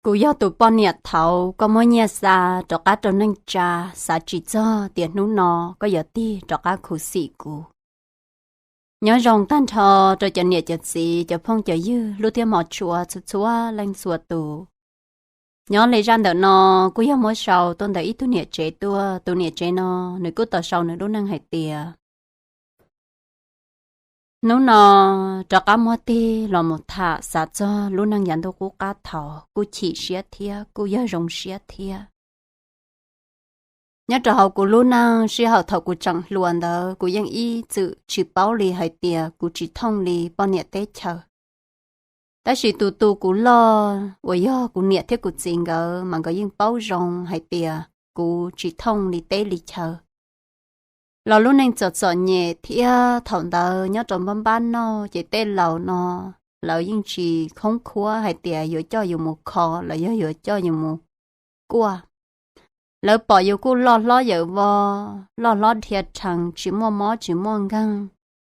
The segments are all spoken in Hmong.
Kuv yog tus poj niam thaud koj muab nyiaj xa rov qab rau neej tsa, xav tsis txog tias hnub no koj yuav tig rov qab khuv xim kuv. Nyob zoo tag nrho rau cov niam cov txiv, cov phooj cov ywg, hlub thiab hmov tshua txhua txhua leej txhua tus. Nyob li zaj ntawm no kuj yog muab sau tuaj ntawm ib tug niam tsev tuaj. Tus niam tsev no nws kuj tau sau nws lub neej hais tias, hnub no rov qab muab tig los mus tham xav txog lub neej yav ntuj qub qab thaud, kuj chim siab thiab kuj yog zoo siab thiab. Nyob rau hauv kuv lub neej sij hawm thaum kuv tseem hluas ntawd, kuv yeej ib txwm tsis paub li hais tias kuv tsis thooj li poj niam teb chaws. Tab sis tus tu kuv loj uas yog kuv niam thiab kuv txiv nkawd mas nkawd yeej paub zoo hais tias kuv tsis thooj li teb li chaw. Los lub neej txom txom nyem thiab thaum ntawd nyob rau npab npab noj ces tej laus no lawv yeej tsis khoob khuab hais tias yuav coj yus mus kho los yog yuav coj yus mus kuaj. Lawv pom yus kuj loj hlob yawm vos, loj hlob dhia rhees, tsis muaj mob tsis muaj nkeeg,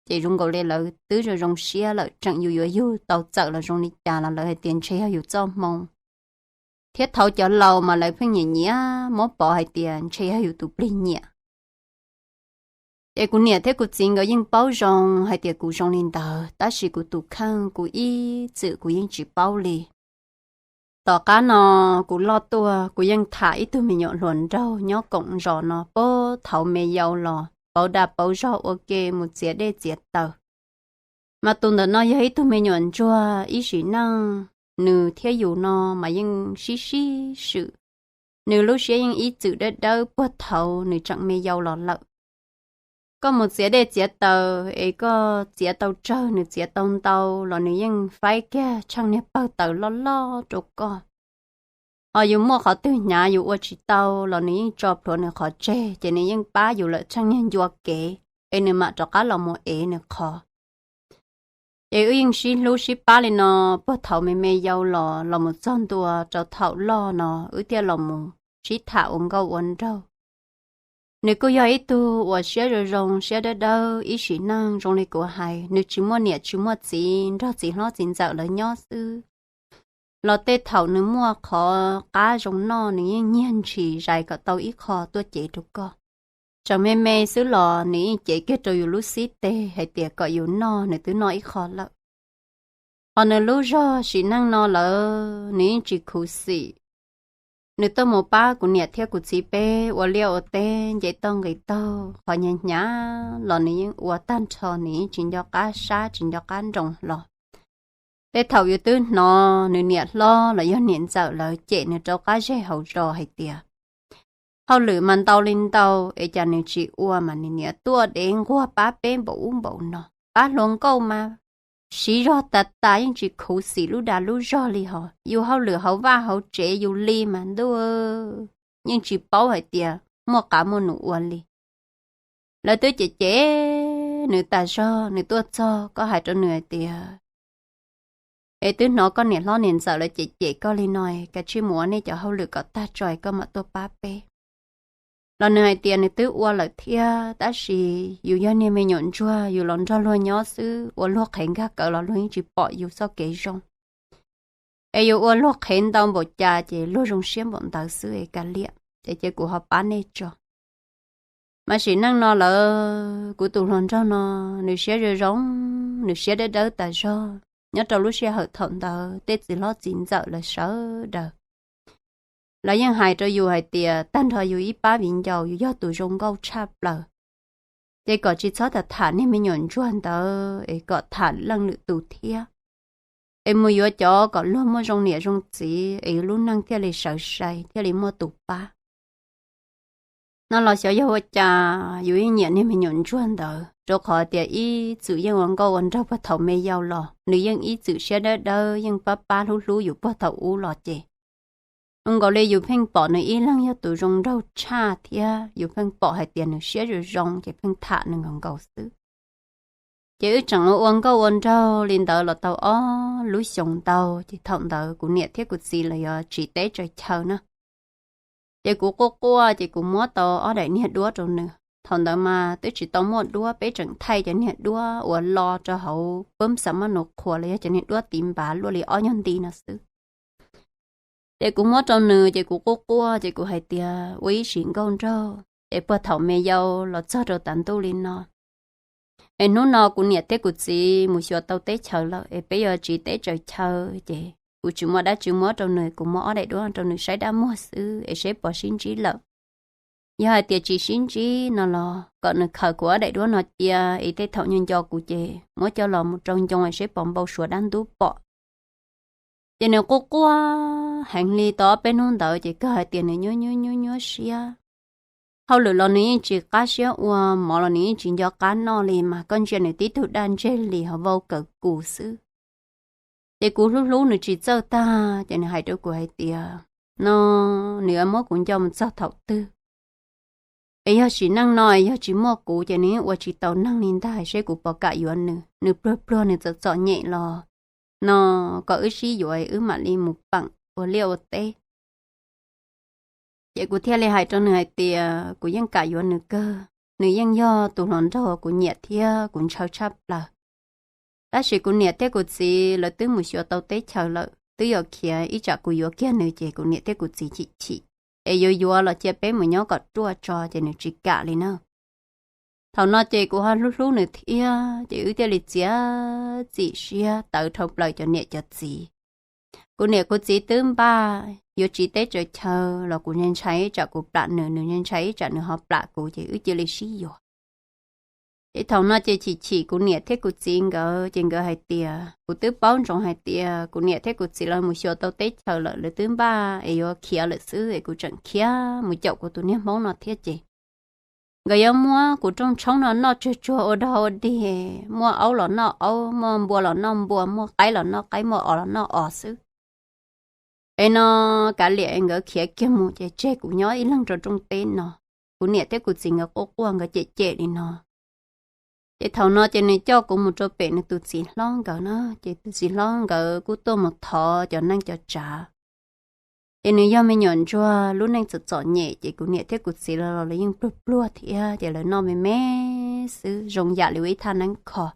ces zoo nkaus li lawv twb zoo zoo siab lawm, tseem yus yuav yug tau txawm los zoo li cas los lawv hais tias ntshe yog yus txoj hmoo. Thiab thaud cov laus mas lawv pheej nyiam nyiam muab pov hais tias ntshe yog yus tus plig nyiam. Ces kuv niam thiab kuv txiv nkawd yeej paub zoo hais tias kuv zoo li ntawd, tab sis kuv tus kheej kuv ib txwm kuv yeej tsis paub li. Tom qab no kuv loj tuaj kuv yeej tham ib tug me nyuam hluas nraug nyob koom zos no puag thaud me yau los pauv dag pauv zog ua ke mus txiav dej txiav taws. Mas tus ntawm no yog ib tug me nyuam ntsuag ib sim neej, nws thiab yus no mas yeej sib sib swm. Nws lub siab yeej ib txwm dawb dawb puag thaud nws tseem me yau los lawm. Koj mus txiav dej txiav taws es koj txiav tau tsawg nws txiav tau ntau los nws yeej faib kiag tsheej niag pawg taws loj loj rau koj. Ho yus muaj qhov twg hnyav yus ua tsis tau los nws yeej tso plhuav nws qhov tseg, ces nws yeej pab yus lawm tsheej niag ncua kev es nws mam rov qab los mus ev nws qhov. Ces wb yeej sib hlub sib pab li no puag thaum me me yau los, los mus txog ntua rau thaum loj no wb thiaj los mus sib tham ua nkauj ua nraug. Nws kuj yog ib tug uas siab zoo zoo siab dawb dawb ib sim neej zoo li kuv hais, nws tsis muaj niam tsis muaj txiv, nrog txiv hlob txiv ntxawm lawv nyob xwb. Los tej thaum nws muaj qhov qab zoo noj nws yeej nyiag ntshis zais kom tau ib qho tuaj cev rau koj. Tseem me me xwb los nws yeej cev kiag rau yus lub xib teg hais tias kom yus noj, nws twb noj ib qho lawm. Ho nws lub zog sim neej no lawm nws yeej tsis khuv xim. Nws tuaj mus pab kuv niam thiab kuv txiv peb ua liaj ua teb, nce toj nqis taug, qhov hnyav hnyav los nws yeej ua tag nrho, nws yeej tsis nco qab sab tsis nco qab nroos hlo. Tej thaum yus twb hnov nws niam hlob los yog niam ntxawm lawv cem nws rau qab zej hauv zos hais tias hauj lwm mas ntau li ntau es cas nws tsis ua mas nws niam tuaj dev nquag pab peb npaum ub npaum no, pab hluas nkauj mas siv zog tas tas yeej tsis khuv xim lub dag lub zog li hos yus hauj lwm hauv vaj hauv tsev yus li mas ntuj, yeej tsis paub hais tias muaj qav muaj num ua li. Lawv twb cem cem nws tas zog, nws tuaj txog koj hais rau nws hais tias es twb hnov koj niam hlob niam ntxawm lawv cem cem koj li no, kav tsij mus ua nej cov hauj lwm kom tag tso koj mam tuaj pab peb. Los nws hais tias nws twb ua lawm thiab, tab sis yus yog niag me nyuam ntsuag, yus los nrog luag nyob xwb, ua luag qhev nkag kawv los luag yeej tsis pom yus txoj kev zoo. Es yus ua luag qhev ntau npaum cas ces luag zoo siab npaum ntawd xwb es kav liam, ces cia kuv ho pab nej tso. Mas sim neej no lawm kuv tus hluas nraug no, nws siab zoo zoo, nws siab dawb dawb tas zog. Nyob rau lub sij hawm thaum ntawd tej txiv hlob txiv ntxawm lawv sawv daws, lawv yeej hais rau yus hais tias tag nrho yus ib pab viv ncaus yus yog tus zoo nkauj tshaj plaws. Ces kom tsis txhob tham tham niag me nyuam ntsuag ntawd es kom tham leej lwm tus thiab. Es mus yuav cov kom luag muaj zoo niam zoo txiv es yus lub neej thiaj li sawv sai thiaj li muaj tus pab. No los xyov yog ua cas yus yeej nyiam niag me nyuam ntsuag ntawd, rau qhov tias ib txwm yeej ua nkauj ua nraug puag thaum me yau los nws yeej ib txwm siab dawb dawb yeej pab pab hlub hlub yus puag thaum ub los ces zoo nkaus li yus pheej pom nws ib leeg yog tus zoo nraug tshaj thiab yus pheej pom hais tias nws siab zoo zoo ces pheej tham nws nkaus nkaus xwb. Ces wb tseem ua ua nkauj ua nraug li ntawd los tau ob lub xyoos ntau, ces thaum ntawd kuv niam thiab kuv txiv lawv yuav tsiv teb tsaws chaw na. Ces kuv quaj quaj ces kuv muab tau ob daim niag duab rau nws. Thaum ntawd mas twb tsis tau muaj duab, peb tseem thaij cov niag duab uas lo rau hauv pab xa maj nus qhuas los yog cov niag duab tiv npav luaj li ob nyuag nti no xwb. Ces kuv muab rau nws ces kuv quaj quaj ces kuv hais tias ua ib sim nkauj nraug es puag thaum me yau los txog rau tav ntuj li no, es hnub no kuv niam thiab kuv txiv mus xyuas tau teb chaws lawm es peb yuav tsiv teb tsaws chaw, ces kuv tsis muaj dab tsi muab rau nws, kuv muab ob daim duab rau nws saib dab muag xwb es seb puas sib ntsib lawm. Yog hais tias tsis sib ntsib no los kom nws khaws kuv ob daim duab no cia es tej thaum nws nco kuv ces muab coj los mus rau ncoo es seb puas npau suav dab ntub pom. Ces nws quaj quaj heev li tau ob peb hnub ntawd ces kawg hais tias nws nyuaj nyuaj nyuaj nyuaj siab. Hauj lwm los nws yeej tsis qab siab ua, mov los nws yeej tsis nco qab noj li, mas koj ntsia nws tib tug daj ntseg li ho vau kawg kuv xwb. Ces kuv hlub hlub nws tsis txawj tag ces nws hais rau kuv hais tias, no, nws yuav muab kuv nco mus txog thaum twg? Es yog sim neej no yog tsis muaj kuv ces nws yeej ua tsis tau neeg li ntag, seb kuv puas kam yuav nws, nws pluag pluag nws txom txom nyem los no, kom wb sib yuav wb mam li mus peem ua liaj ua teb. Ces kuv thiaj li hais rau nws hais tias kuv yeej kam yuav nws kawg, nws yeej yog tus hluas nraug kuv nyiam thiab kuv ntshaw tshaj plaws. Tab sis kuv niam thiab kuv txiv lawv twb mus xyuas tau teb chaws lawm, twb yuav khiav, ib tsam kuv yuav kiag nws ces kuv niam thiab kuv txiv chim chim, es yuav yuav los cia peb mus nyob kom ruaj tso ces nws tsis kam li na. Thaum no ces kuv ho hlub hlub nws thiab ces wb thiaj li txiav txim siab tawv dhau plaws cov niam cov txiv. Kuv niam kuv txiv twb npaj yuav tsiv teb tsaws chaw los kuv ntshai ib tsam kuv plam nws, nws ntshai ib tsam nws ho plam kuv ces wb cia li sib yuav. Ces thaum no ces chim chim kuv niam thiab kuv txiv nkawd ces nkawd hais tias kuv twb paub ntsoov hais tias kuv niam thiab kuv txiv lawv mus xyuas tau teb chaws lawm, lawv twb npaj es yuav khiav lawm xwb es kuv tseem khiav mus caum kuv tus niag hmoob no thiab ces nkawd yuav muab kuv rooj tshoob no noj tsuag tsuag ua dog ua dig, muaj aub los noj aub, muaj npua los noj npua, muaj qaib los noj qaib, muaj os los noj os xwb. Es no kav liam nkawd khiav kiag mus ces tseg kuv nyob ib leeg rau rooj teb no. Kuv niam thiab kuv txiv nkawd quaj quaj nkawd cem cem li no. Ces thaum no ces nws coj kuv mus rau pem nws tus txiv hlob nkawd na, ces tus txiv hlob nkawd kuj tuaj mus thov cov neej cov tsav. Ces nws yog me nyuam ntsuag lub neej txom txom nyem ces kuv niam thiab kuv txiv los los lawv yeej pluag pluag thiab ces lawv noj me me xwb zoo yam li ua ib thaj neeb kho.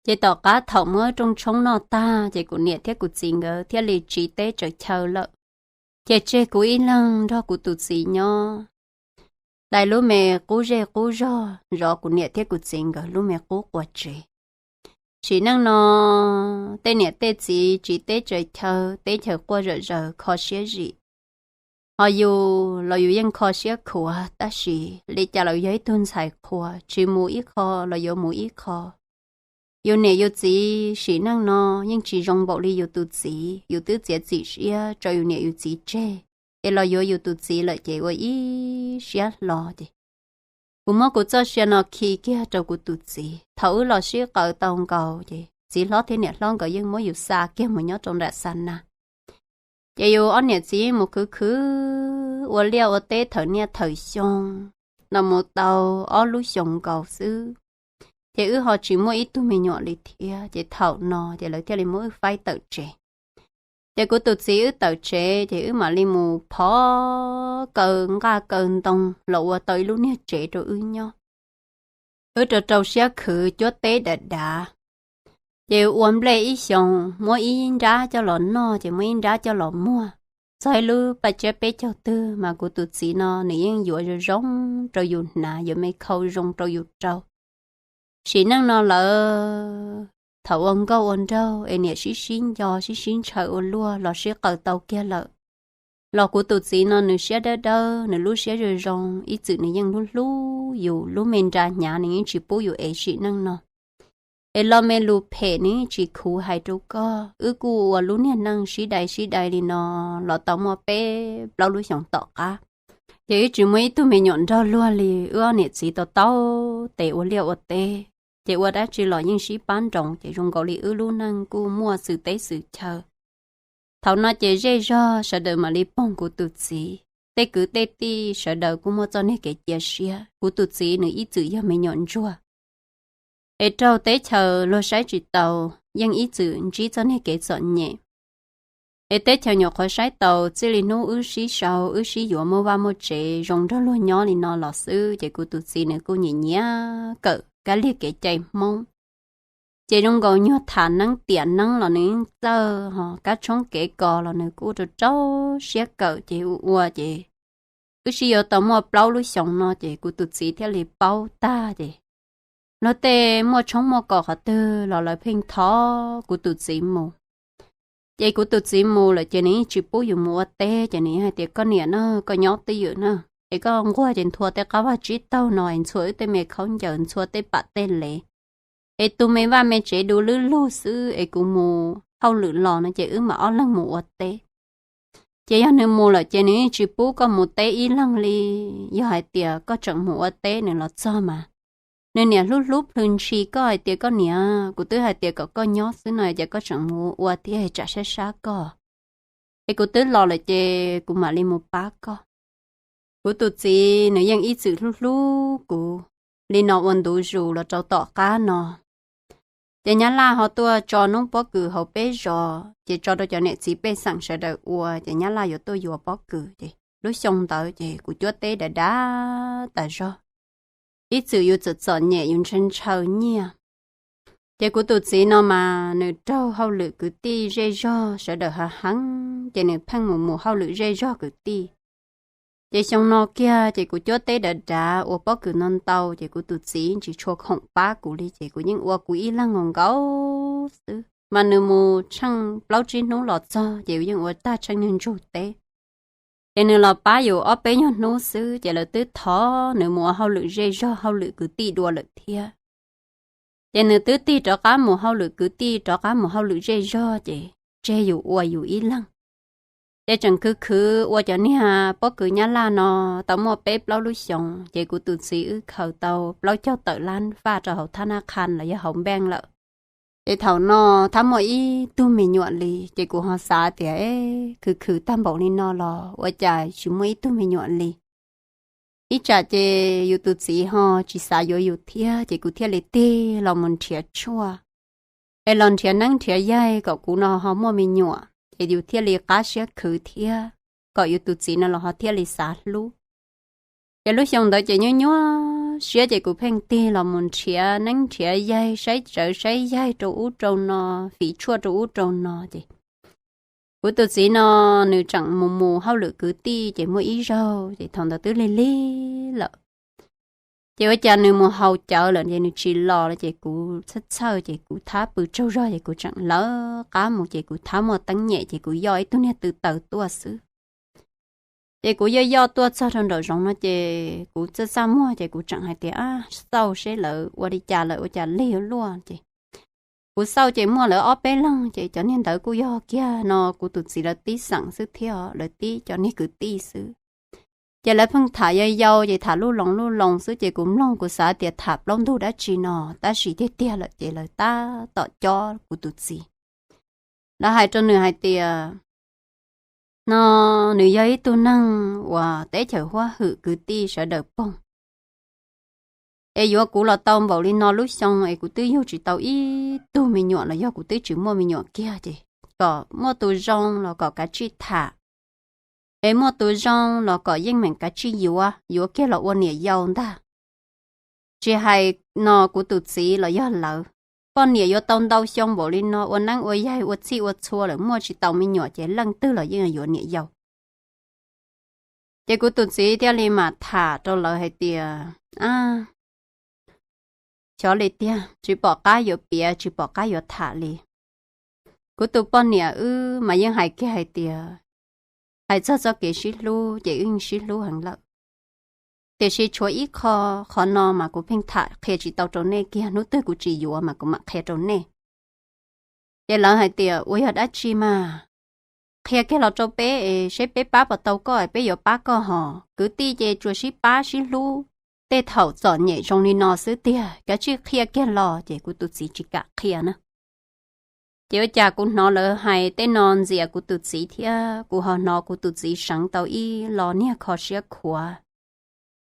Ces tom qab thaum muab rooj tshoob noj tag ces kuv niam thiab kuv txiv nkawd thiaj li tsiv teb tsaws chaw lawm, ces tseg kuv ib leeg nrog kuv tus txiv nyob dai lub me qub zej qub zog zov kuv niam thiab kuv txiv nkawd lub me qub quas tsev. Sim neej no tej niam tej txiv tsiv teb tsaws chaw, teb chaws quaj zom zaws kho siab zim. Ho yus los yus yeej kho siab khuav tab sis li cas los yog ib tug ntxhais qhua, tsis mus ib qho los yuav mus ib qho. Yus niam yus txiv sim neej no yeej tsis zoo npaum li yus tus txiv, yus twb txiav txim siab tso yus niam yus txiv tseg, es los yuav yus tus txiv lawm ces ua ib siab hlo ces kuv muab kuv txoj sia no khi kiag rau kuv tus txiv. Thaum wb los sib qaws tau nkaus ces txiv hlob thiab niam hlob nkawd yeej muab yus xa kiag mus nyob rau nram xa na. Ces yus ob niam txiv mus khwv khwv ua liaj ua teb thawm niaj thawm xyoo, los mus tau ob lub xyoos nkaus xwb, ces wb ho tsis muaj ib tug me nyuam li thiab. Ces thaum no ces lawv thiaj li muab wb faib tawm tsev. Ces kuv tus txiv wb tawm tsev ces wb mam li mus phov kaw nqaj kaw ntoo los ua tau ib lub niag tsev rau wb nyob. Wb rau rau siab khwv cuab teb dav dav, ces ua nplej ib xyoos muab ib nrab coj los noj ces muab ib nrab coj los muag. Txog ib lub paj tsiab peb caug twg mas kuv tus txiv no nws yeej yuav zoo zoo rau yus hnav, yuav me khau zoo rau yus rau. Sim neej no lawm, thaum ua nkauj ua nraug es niam sib sib nco sib sib ntshaw ua luaj los sib qaws tau kiag lawm, los kuv tus txiv no nws siab dawb dawb, nws lub siab zoo zoo, ib txwm nws yeej hlub hlub yus, lub me nra hnyav nws yeej tsis pub yus ev sim neej no. Es lo me lus phem nws yeej tsis khuv hais rau koj. Wb kuj ua lub niag neej sib dai sib dai li no los tau muaj peb plaub lub xyoos tom qab, ces wb tsis muaj ib tug me nyuam nrog luag li. Wb ob niam txiv tau taub tes ua liaj ua teb, ces ua dab tsi los yeej sib pab nroos, ces zoo nkaus li wb lub neej kuj muaj xwm teb xwm chaw. Thaum no ces zej zog sawv daws mam li pog kuv tus txiv, tej kwv tej tij sawv daws kuj muaj txoj niag kev cia siab. Kuv tus txiv nws ib txwm yog me nyuam ntsuag, es raug teb chaws luag saib tsis taus, yeej ib txwm ntsib txoj niag kev txom nyem. Es teb chaws nyuam qhuav saib taus, txij li hnub wb sib sau wb sib yuav muaj vaj muaj tsev zoo nrog luag nyob li no los xwb, ces kuv tus txiv nws kuj nyiam nyiam kawm kab liag kev cai Hmoob. Ces zoo nkaus nyuag tham neeb tiam neeb los nws yeej txawj, ho kab tshoob kev kos los nws kuj rau rau siab kawm ces ua ua ces wb sib yuav tau muaj plaub lub xyoos no ces kuv tus txiv thiaj li paub tag ces luag tej muaj tshoob muaj kos qhov twg los lawv pheej thov kuv tus txiv mus. Ces kuv tus txiv mus lawm ces nws yeej tsis pub yus mus ua teb ces nws yeej hais tias, koj niam na, koj nyob twj ywm na, es koj nquag ces nthua tej qab vaj tsib taug no es ntxhua wb tej me khaub ncaws, ntxhua tej pam tej lev, es tu me vaj me tsev du lwb lug xwb es kuv mus hauj lwm los no ces wb mam ob leeg mus ua teb. Ces yog nws mus lawm ces nws yeej tsis pub koj mus teb ib leeg li. Yog hais tias koj tseem mus ua teb nws los txog mas nws niam hlub hlub plhws ntshis koj hais tias, koj niam, kuv twb hais tias kom koj nyob xwb no ces koj tseem mus ua thiab tsam sab sab koj, es kuv twb los lawm ces kuv mam li mus pab koj. Kuv tus txiv nws yeej ib txwm hlub hlub kuv li no ua ntu zus los rau tom qab no. Ces nyab laj ho tuaj tso noob pob kws hauv peb zos ces tso rau cov niam txiv pej xeem sawv daws ua ces nyab laj yuav tuaj yuav pob kws ces lub xyoo ntawd ces kuv cuab teb dav dav tas zog. Ib txwm yus txom txom nyem yus ntshaw ntshaw nyiaj. Ces kuv tus txiv no mas nws raug hauj lwm kwv tij zej zog sawv daws hav heev ces nws pheej mus mus hauj lwm zej zog kwv tij. Ces xyoo no kiag ces kuv cuab teb dav dav ua pob kws no ntau ces kuv tus txiv tsis tshua khoom pab kuv li ces kuv yeej ua kuv ib leeg nkaus nkaus xwb mas nws mus tsheej plaub tsib hnub los txog ces kuv yeej ua tag tsheej niag ntsug teb. Ces nws los pab yus ob peb nyuag hnub xwb ces lawv twb thov nws mus ua hauj lwm zej zog hauj lwm kwv tij dua lawm thiab. Ces nws twb tig rov qab mus hauj lwm kwv tij rov qab mus hauj lwm zej zog ces tseg yus ua yus ib leeg. Ces tseem khwv khwv ua cov niag pob kws nyab laj no tau muaj peb plaub lub xyoos ces kuv tus txiv wb khaws tau plaub caug tawm lab faj rau hauv thab nab qha los yog hauv npeej lawm. Ces thaum no thab muaj ib tug me nyuam li ces kuv ho xav tias, khwv khwv tag npaum li no los ua cas tsis muaj ib tug me nyuam li. Ib tsam ces yus tus txiv ho tsis xav yuav yus thiab ces kuv thiaj li tig los mus nrhiav tshuaj es los nrhiav neeb nrhiav yaig kom kuv no ho muaj me nyuam ces yus thiaj li qab siab khwv thiab kom yus tus txiv no los ho thiaj li xav hlub. Ces lub xyoo ntawd ces nyuaj nyuaj siab ces kuv pheej tig los mus nrhiav neeb nrhiav yaig saib tsawv saib yaig rau ub rau no, fiv tshuaj rau ub rau no ces kuv tus txiv no nws tseem mus mus hauj lwm kwv tij ces muaj ib zaug ces thaum ntawd twb lig lig lawm. Ces ua cas nws mus haus cawv lawm ces nws tsis los lawm ces kuv txhawj txhawj ces kuv thab pw tsaug zog ces kuv tseem lawv qab mus ces kuv thab muaj teeb nyem ces kuv yoj ib tug niag tw taws tuaj xwb. Ces kuv yoj yoj tuaj txog rau nraum zoov no ces kuv txaj txaj muag ces kuv tseem hais tias, xauj seb lawv ua li cas lawm ua cas lig ua luaj ces kuv xauj ces muaj lawv ob peb leeg ces cov niag ntawd kuj yog kiag no kuv tus txiv lawv tib xeem xwb thiab lawv tib cov niag kwv tij xwb. Ces lawv pheej tham yau yau ces tham lub loo lub loo xwb ces kuv mloog kuv xav tias tham plaub ntug dab tsi no tab sis tiag tiag lawm ces lawv tab tom cob kuv tus txiv. Lawv hais rau nws hais tias, no nws yog ib tug neeg uas teb chaws huab hwm kwv tij sawv daws poog, es yuav kuv los tau npaum li no lub xyoo es kuv twb yug tsis tau ib tug me nyuam los yog kuv twb tsis muaj me nyuam kiag ces kom muaj tus zoo los kom kav tsij tham, es muaj tus zoo los kom yeej meem kav tsij yuav, yuav kiag los ua niam yau ntag. Tsis hais no kuv tus txiv los yog lawv, poj niam yuav tau ntau xyoo npaum li no ua neeb ua yaig ua txhij ua txhua lawm muaj tsis tau me nyuam ces leej twg los yeej yuav niam yau. Ces kuv tus txiv thiaj li mam tham rau lawv hais tias, a, xyov li tiag, tsis pom qab yuav piav tsis pom qab yuav tham li. Kuv tus poj niam wb mas yeej hais kiag hais tias, hais txog txoj kev sib hlub ces wb yeej sib hlub heev lawm, tiam sis tshuav ib qho, qhov no mas kuv pheej tham qhia tsis tau rau nej kiag, hnub twg kuv tsis yuav mas kuv mam qhia rau nej. Ces lawv hais tias, ua yog dab tsi mas? Qhia kiag los rau peb es seb peb pab puas tau koj es peb yuav pab koj hos. Kwv tij ces tsuas sib pab sib hlub, tej thaum txom nyem zoo li no xwb tiag, kav tsij qhia kiag los. Ces kuv tus txiv tsis kam qhia na. Ces ua cas kuv hnov lawv hais tej no ntxias kuv tus txiv thiab kuv ho hnov kuv tus txiv seev tau ib lo niag kho siab khuav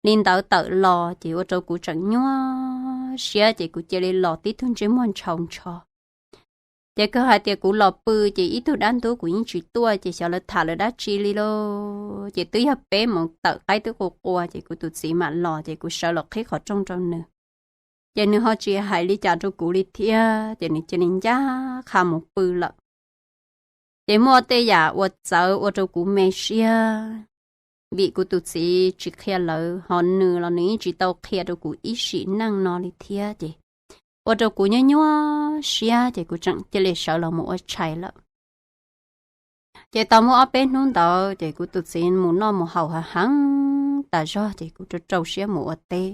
li ntawd tawm los ces ua rau kuv tseem nyuaj siab ces kuv cia li los tib tug ntsej muag ntshau ntsho. Ces kawg hais tias kuv los pw ces ib tug dab ntub kuv yeej tsis tuaj ces xyov lawv tham lawv dab tsi li lauj. Ces twb yog peb moos tawm qaib twb qua qua ces kuv tus txiv mam los ces kuv sawv los qhib qhov rooj rau nws. Ces nws ho tsis hais li cas rau kuv li thiab, ces nws cia li ncaj qha mus pw lawm. Ces muaj tej yam uas txawv ua rau kuv me siab, vim kuv tus txiv tsis qhia lawv, ho nws los nws yeej tsis tau qhia rau kuv ib sim neej no li thiab. Ces ua rau kuv nyuaj nyuaj siab, ces kuv tseem cia li sawv los mus ua tshais lawm. Ces tau muaj ob peb hnub ntawd ces kuv tus txiv mus noj mus haus heev heev tas zog, ces kuv rau rau siab mus ua teb.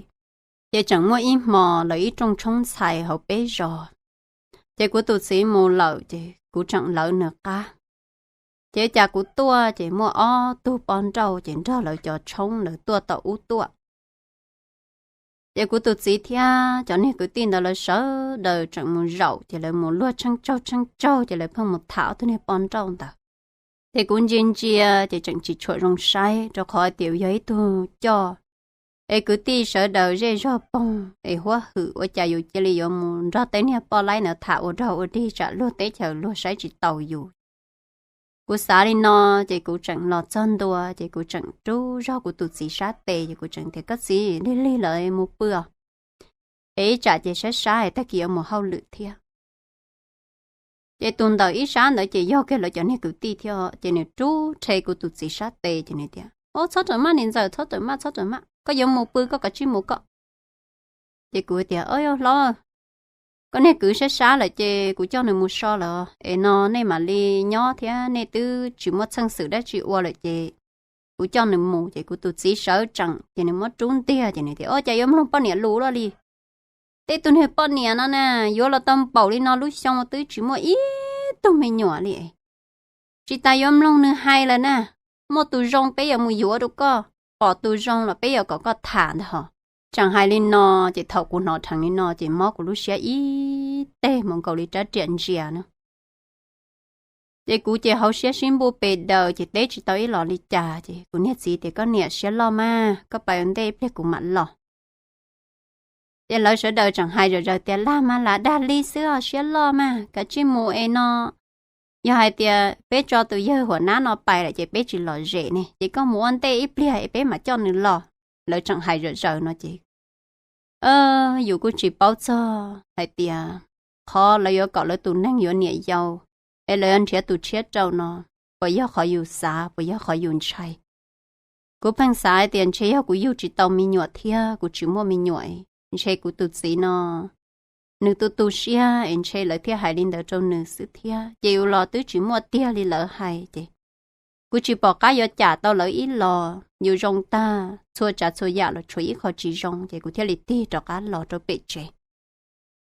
Ces tseem muaj ib hmos lawv ib rooj tshoob ntxhais hauv peb zos, ces kuv tus txiv mus lawm ces kuv tseem lawv nws qab. Ces cas kuv tuaj ces muaj ob tug poj nrauj ces nrog lawv cov tshoob lawv tuaj tom ub tuaj. Ces kuv tus txiv thiab cov niag kwv tij ntawd lawv sawv daws tseem mus zaum, ces lawv mus luag tsheej tsaug tsheej tsaug, ces lawv pheej mus tham ob tug niag poj nrauj ntawd. Ces kuv ntsia ntsia ces tseem tsis tshua zoo saib, rau qhov tias yog ib tug coj es kwv tij sawv daws zej zog poog es huab hwm, ua cas yus cia li yuav mus nrog tej niag poj laib ntawd tham ua dog ua dig tsam luag teb chaws luag saib tsis taus yus. Kuv xav li no, ces kuv tseem los txog ntua ces kuv tseem rub zog kuv tus txiv sab tes, ces kuv tseem tias, Koj txiv, lig lig lawm, mus pw os, es ib tsam ces sab sab es tag kis yuav mus hauj lwm thiab. Ces tus ntawm ib sab ntawd ces yog kiag lawv cov niag kwv tij thiab, ces nws rub rhe kuv tus txiv sab tes ces nws tias, Au, txhob rawm maj niam ntxawm, txhob rawm maj, txhob rawm maj, koj yuav mus pw koj kav tsij mus koj. Ces kuv tias, Au, yog hlob, koj niag kwv sab sab lawm ces kuv coj nws mus so lawm es no nej mam li nyob thiab, nej twb tsis muaj txheej xwm dab tsi ua lawm ces kuv coj nws mus. Ces kuv tus txiv sawv tsees ces nws muab rub ntiag ces nws tias, Au, cas yuav mloog poj niam lus luaj li. Tej tug niag poj niam no na, yuav los tau npaum li no lub xyoo twb tsis muaj ib tug me nyuam li. Tsis tas yuav mloog nws hais lawm na, muaj tus zoo peb yuav mus yuav rau koj, pom tus zoo los peb yuav kom koj tham ntag hos. Tseem hais li no, ces thaum kuv hnov dheev li no ces mob kuv lub siab ib teg mus nkaus li rab riam ntsia na. Ces kuv ces hauv siab sib npuj pes daws ces teb tsis tau ib los li cas, ces kuv niag txiv tias, Koj niam, siab loj mas, koj pais ua ntej ib pliag kuv mam los. Ces lawv sawv daws tseem hais zom zaws tias, Lag mas lag dag li xwb os, siab loj mas, kav tsij mus es no. Yog hais tias peb tso tus yawg huam nab no pais lawm ces peb tsis lom zem ne, ces koj mus ua ntej ib pliag es peb mam coj nws los. Lawv tseem hais zom zaws no ces yus kuj tsis paub txog hais tias qhov lawv yuav kom lawv tus neeg yuav niam yau es lawv yuav nrhiav tus tshiab rau no, puas yog qhov yus xav, puas yog qhov yus ntshai. Kuv pheej xav hais tias ntshe yog kuv yug tsis tau me nyuam thiab kuv tsis muaj me nyuam, ntshe kuv tus txiv no nws tu tu siab es ntshe lawv thiaj hais li ntawd rau nws xwb thiab, ces yus los twb tsis muaj tiag li lawv hais ces kuv tsis pom qab yuav cam tau lawv ib los. Yus zoo tag txhua tsav txhua yam los tshuav ib qho tsis zoo, ces kuv thiaj li tig rov qab los rau pem tsev.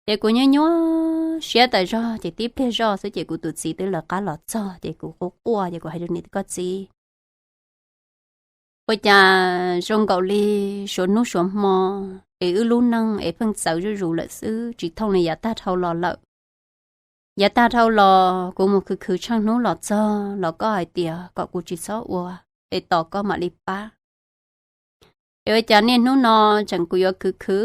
Ces kuv nyuaj nyuaj siab tas zog, ces tib pliag zoj xwb ces kuv tus txiv twb lawv qab los txog, ces kuv quaj quaj ces kuv hais rau nws tias, Koj txiv, ua cas zoo nkaus li suav hnub suav hmo es wb lub neej es pheej txawv zuj zus lawm xwb, tsis thooj li yav tag dhau los lawm. Yav tag dhau los kuv mus khwv khwv tsheej hnub los txog los koj hais tias kom kuv tsis txhob ua, es tos koj mam li pab. Es ua cas niaj hnub no tseem kuv yuav khwv khwv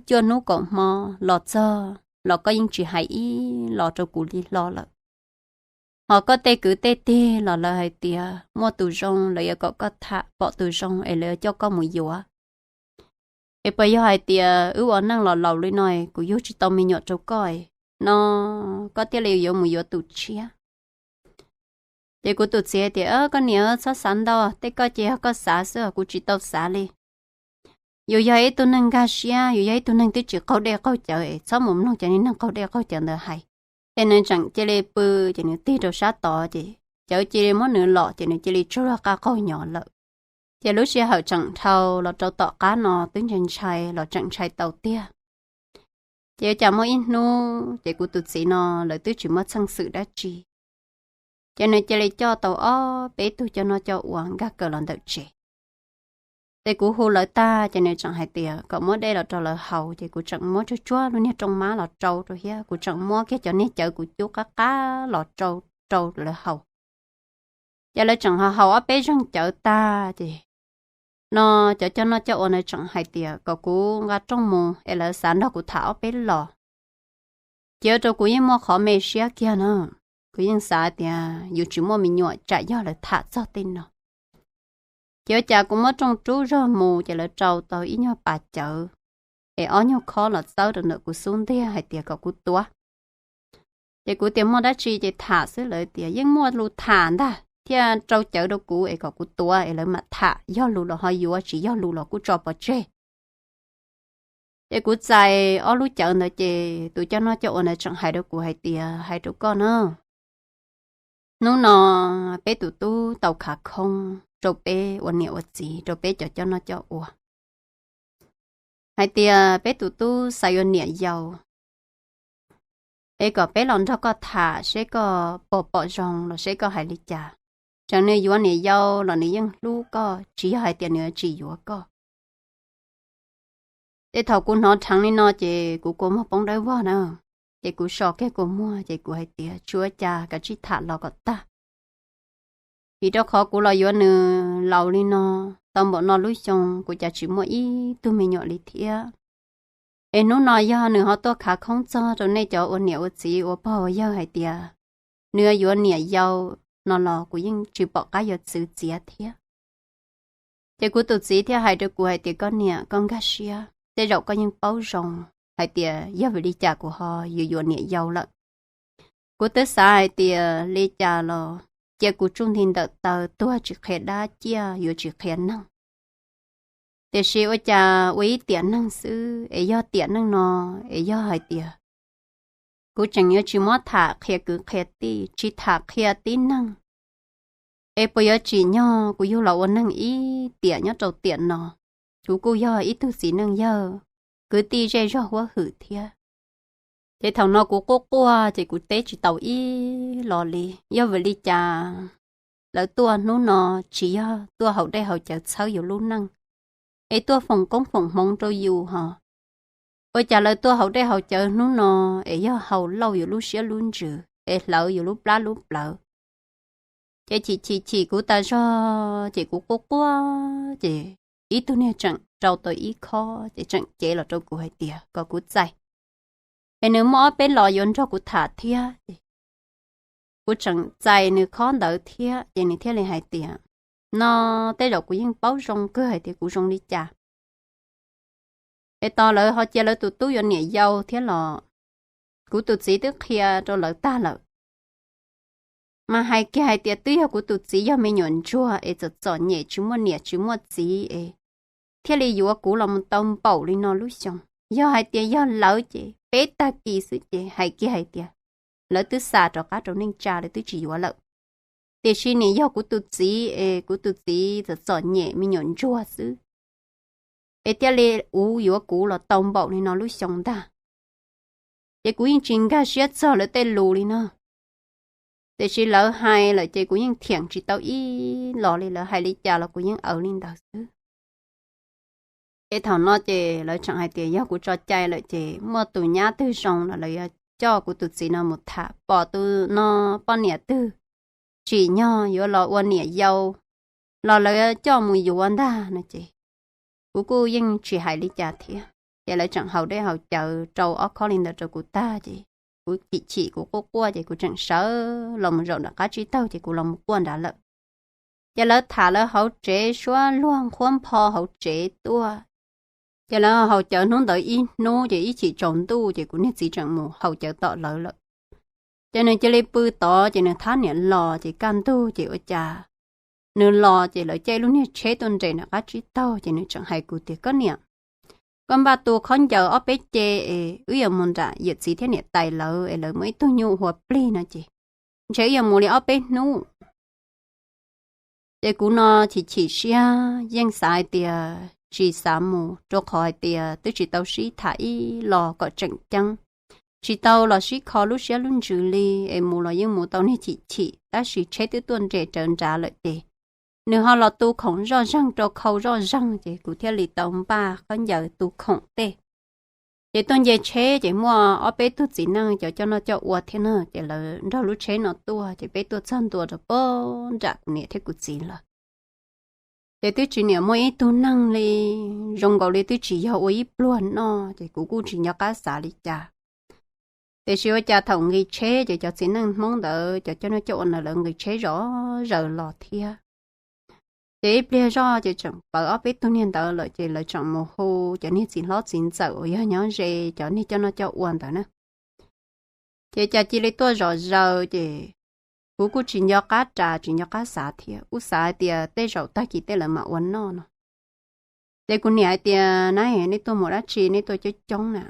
cuaj hnub kaum hmo los txog los koj yeej tsis hais ib los rau kuv li hlo lawm. Ho koj tej kwv tej tij los lawv hais tias muaj tus zoo lawv yuav kom koj tham, pom tus zoo es lawv yuav coj koj mus yuav. Es puas yog hais tias wb ua neej los laus li no, kuv yug tsis tau me nyuam rau koj no, koj thiaj li yuav mus yuav tus tshiab? Ces kuv tus txiv tias, Koj niam, txhob xav ntau, tej koj ces yog koj xav xwb, kuv tsis tau xav li. Yus yog ib tug neeg nkag siab, yus yog ib tug neeg twb tsis qaug dej qaug cawv, txhob mus mloog cov niag neeg qaug dej qaug cawv ntawd hais. Ces nws tseem cia li pw, ces nws tig rau sab tod, ces cawv cia li muab nws lom, ces nws cia li tsaug zog qab qaug nyo lawm. Ces lub sij hawm tseem dhau los rau tom qab no twb ntshai ntshai los tseem ntshai tau tiag. Ces ua cas muaj ib hnub ces kuv tus txiv no lawv twb tsis muaj txheej xwm dab tsi, ces nws cia li coj tau ob peb tug coj noj coj ua nkag kawm los ntawm tsev. Ces kuv hu lawv tag ces nws tseem hais tias kom muab dej los rau lawv haus, ces kuv tseem muab tsuag tsuag lub niag rooj mab los rau rau thiab kuv tseem muab kiag cov niag cawv kuv cub qab qab los rau rau lawv haus. Ces lawv tseem haus ob peb zeeg cawv tag, ces no cov coj noj coj ua ntawd tseem hais tias kom kuv nqa rooj mus es lawv xav nrog kuv tham ob peb los. Ces ua rau kuv yeej muaj qhov me siab kiag na. Kuv yeej xav tias yus tsis muaj me nyuam tsam yog lawv tham txog tej no. Ces ua cas kuv muab rooj rub zog mus ces lawv rau tau ib nyuag pas cawv. es ob nyuag khob los txawb rau ntawm kuv xub ntiag hais tias kom kuv tuav. Ces kuv tias muaj dab tsi ces tham xwb, lawv tias yeej muaj lus tham ntag thiaj rau cawv rau kuv es kom kuv tuav es lawv mam tham, yog lus los ho yuav, tsis yog lus los kuj tso pov tseg. Ces kuv txais ob lub cawv ntawd ces tus coj noj coj ua ntawd tseem hais rau kuv hais tias hais rau koj na, hnub no peb tus tub tau khav khoob rau peb ua niam ua txiv rau peb cov coj noj coj ua, hais tias peb tus tub xav yuav niam yau, es kom peb los nrog koj tham seb koj puas pom zoo los seb koj hais li cas. Tseem nws yuav niam yau los nws yeej hlub koj, tsis yog hais tias nws tsis yuav koj. Ces thaum kuv hnov dheev li no ces kuv kua muag poob dawb vog na, ces kuv so kiag kua muag ces kuv hais tias tsis ua cas, kav tsij tham los kom tag. Vim rau qhov kuv los yuav nws laus li no tau npaum no lub xyoo kuv cas tsis muaj ib tug me nyuam li thiab. Es hnub no yog nws ho tuaj khav khoob txog rau nej cov ua niam ua txiv ua pog ua yawg hais tias nws yuav niam yau no los kuv yeej tsis pom qab yuav txwv txiav thiab. Ces kuv tus txiv thiaj hais rau kuv hais tias koj niam, koj nkag siab, tej zaum koj yeej paub zoo hais tias yog vim li cas kuv ho yuav yuav niam yau lawm. Kuv twb xav hais tias li cas los cia kuv tsuj nti ntawm taw, tuag tsis qhia dab, ciaj yuav tsis qhia neeg. Tiam sis ua cas ua ib tiam neeg xwb es yog tiam neeg no es yog hais tias kuv tseem yuav tsis muab tham qhia kwv qhia tij, tsis tham qhia tib neeg, es puas yuav tsim nyog kuv yug los ua neeg ib tiam nyob rau tiam no? Kuv kuj yog ib tug txiv neej yawg, kwv tij zej zog huab hwm thiab. Ces thaum no kuv quaj quaj ces kuv teb tsis tau ib los li. Yog vim li cas lawv tuaj hnub no tsis yog tuaj haus dej haus cawv txhawb yus lub neej, es tuaj foom koob foom hmoov rau yus ho? Ua cas lawv tuaj haus dej haus cawv hnub no es yog haus lauj yus lub siab lub ntsws es hlawv yus lub plab lub plawv? Ces chim chim chim kuv tas zog ces kuv quaj quaj ces ib tug niag tseem rau tau ib khob ces tseem cev los rau kuv hais tias kom kuv txais, es nws muaj ob peb los yuav nrog kuv tham thiab ces kuv tseem txais nws khob ntawd thiab ces nws thiaj li hais tias no tej zaum kuv yeej paub zoo kawg hais tias kuv zoo li cas. Es tos lawv ho cia lawv tus tub yuav niam yau thiab los kuv tus txiv twb qhia rau lawv tag lawm. Mas hais kiag hais tias twb yog kuv tus txiv yog me nyuam ntsuag es txom txom nyem tsis muaj niam tsis muaj txiv es thiaj li yuav kuv los mus tau npaum li no lub xyoo. Yog hais tias yog lawv ces peb tag kis xwb ces hais kiag hais tias lawv twb xa rov qab rau neej tsa lawv twb tsis yuav lawm. Tiam sis nim yog kuv tus txiv es kuv tus txiv txom txom nyem me nyuam ntsuag xwb es thiaj li uv yuav kuv los tau npaum li no lub xyoo ntag. Ces kuv yeej tsis nkag siab txog lawv tej lus li no. Tiam sis lawv hais lawm ces kuv yeej thiam tsis tau ib los li, lawv hais li cas los kuv yeej awv li ntawd xwb. Ces thaum no ces lawv tseem hais tias yog kuv tso cai lawm ces muaj tus nyab twg zoo los lawv yuav coj kuv tus txiv no mus tham, pom tus no poj niam twg tsim nyog yuav los ua niam yau los lawv coj mus yuav ntag no ces kuv kuj yeej tsis hais li cas thiab. Ces lawv tseem haus dej haus cawv rau ob khob li ntawd rau kuv tag ces kuv chim chim kuv quaj quaj ces kuv tseem sawv los mus zaum nram qab tsib taug ces kuv los mus quaj nrad lawm. Ces lawv tham lawv hauv tsev suab luag nqhuab npho hauv tsev tuaj. Ces lawv haus cawv hnub ntawd ib hnub ces ib chim tsaus ntuj ces kuv niag txiv tseem mus haus cawv tom lawv lawm. Ces nws cia li pw tod ces nws thab niam los ces kaj ntug ces ua cas nws los ces lawv caij lub niag tsheb tuaj nres nram qab tsib taug ces nws tseem hais kuv tias koj niam, koj npaj tu khaub ncaws ob peb ce es wb yuav mus nram yawm txiv thiab niam tais lawv es lawv muaj ib tug nyuj hua plig no ces ntshe wb yuav mus li ob peb hnub. Ces kuv no chim chim siab yeej xav hais tias tsis xav mus rau qhov hais tias twb tsis tau sib tham ib los kom tseem ceeb, tsis tau los sib kho lub siab lub ntsws li es mus los yeej mus tau niag chim chim tab sis tsheb twb tuaj nres rawv nrad lawm ces nws ho los tu khoom zoj zeeg rau khau zoj zeeg ces kuv thiaj li tau npaj khaub ncaws tu khoom tej. Ces tuaj nce tsheb ces muaj ob peb tug txiv neej cov coj noj coj ua thiab na ces lawv nrog lub tsheb no tuaj ces peb tuaj txog ntua rau pem nram kuv niam thiab kuv txiv lawm. Ces twb tsis niam muaj ib tug neeg li, zoo nkaus li twb tsis yog ua ib pluag noj ces kuv kuj tsis nco qab xav li cas. Tiam sis ua cas thaum nqis tsheb ces cov txiv neej Hmoob ntawd cov coj noj coj ua ntawd lawv nqis tsheb zov zaws los thiab. Ces ib pliag zoj ces tseem pawv ob peb tug niag ntawd lawm ces lawv tseem mus hu cov niag txiv hlob txiv ntxawm uas yog nyob ze cov niag coj noj coj ua ntawd na. Ces cas cia li tuaj zom zaws ces kuv kuj tsis nco qab ras tsis nco qab xav thiab, kuj xav hais tias tej zaum tag kis tej lawv mam ua noj no. Ces kuv niam hais tias, Nab, nej tuaj mus dab tsi nej tuaj coob coob na?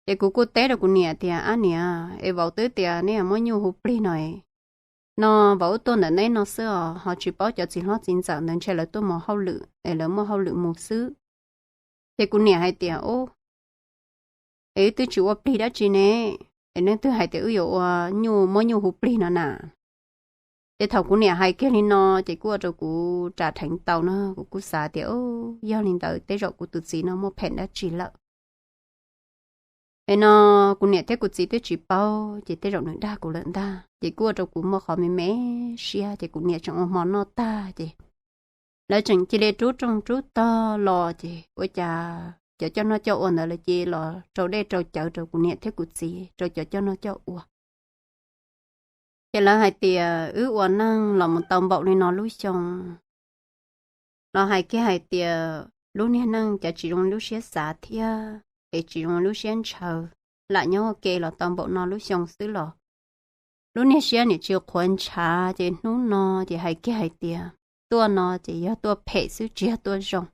Ces kuv kuj teb rau kuv niam tias, Ab niam, es vauv twb tias nej muab nyuj hu plig no, no vauv wb tuaj ntawm neb no xwb os, ho tsis paub cov txiv hlob txiv ntxawm ntawd ntshe lawv tuaj mus hauj lwm es lawv muaj hauj lwm mus xwb. Ces kuv niam hais tias, Ub, es wb twb tsis ua plig dab tsi ne, es nej twb hais tias wb yuav ua nyuj muab nyuj hu plig no na. Ces thaum kuv niam hais kiag li no ces kuj ua rau kuv ras dheev tau no, kuv kuj xav tias, Yog li ntawd tej zaum kuv tus txiv no muaj phem dab tsi lawm. Es no kuv niam thiab kuv txiv twb tsis paub ces tej zaum nws dag kuv lawm ntag. Ces kuj ua rau kuv muaj qhov me me siab, ces kuv niam tseem ua hmo noj tag ces lawv tseem cia li rub rooj rub tog los ces ua cas cov coj noj coj ua ntawd lawv cia li los rau dej rau cawv rau kuv niam thiab kuv txiv rau cov coj noj coj ua. Ces lawv hais tias wb ua neej los mus tau npaum li no lub xyoo, los hais kiag hais tias lub niag neej cas tsis zoo lub siab xav thiab es tsis zoo lub siab ntshaw, lam nyob ua ke los tau npaum no lub xyoo xwb los lub niag siab niam tsis qhuav ntshav, ces hnub no ces hais kiag hais tias tuaj no ces yog tuaj phem xwb tsis yog tuaj zoo.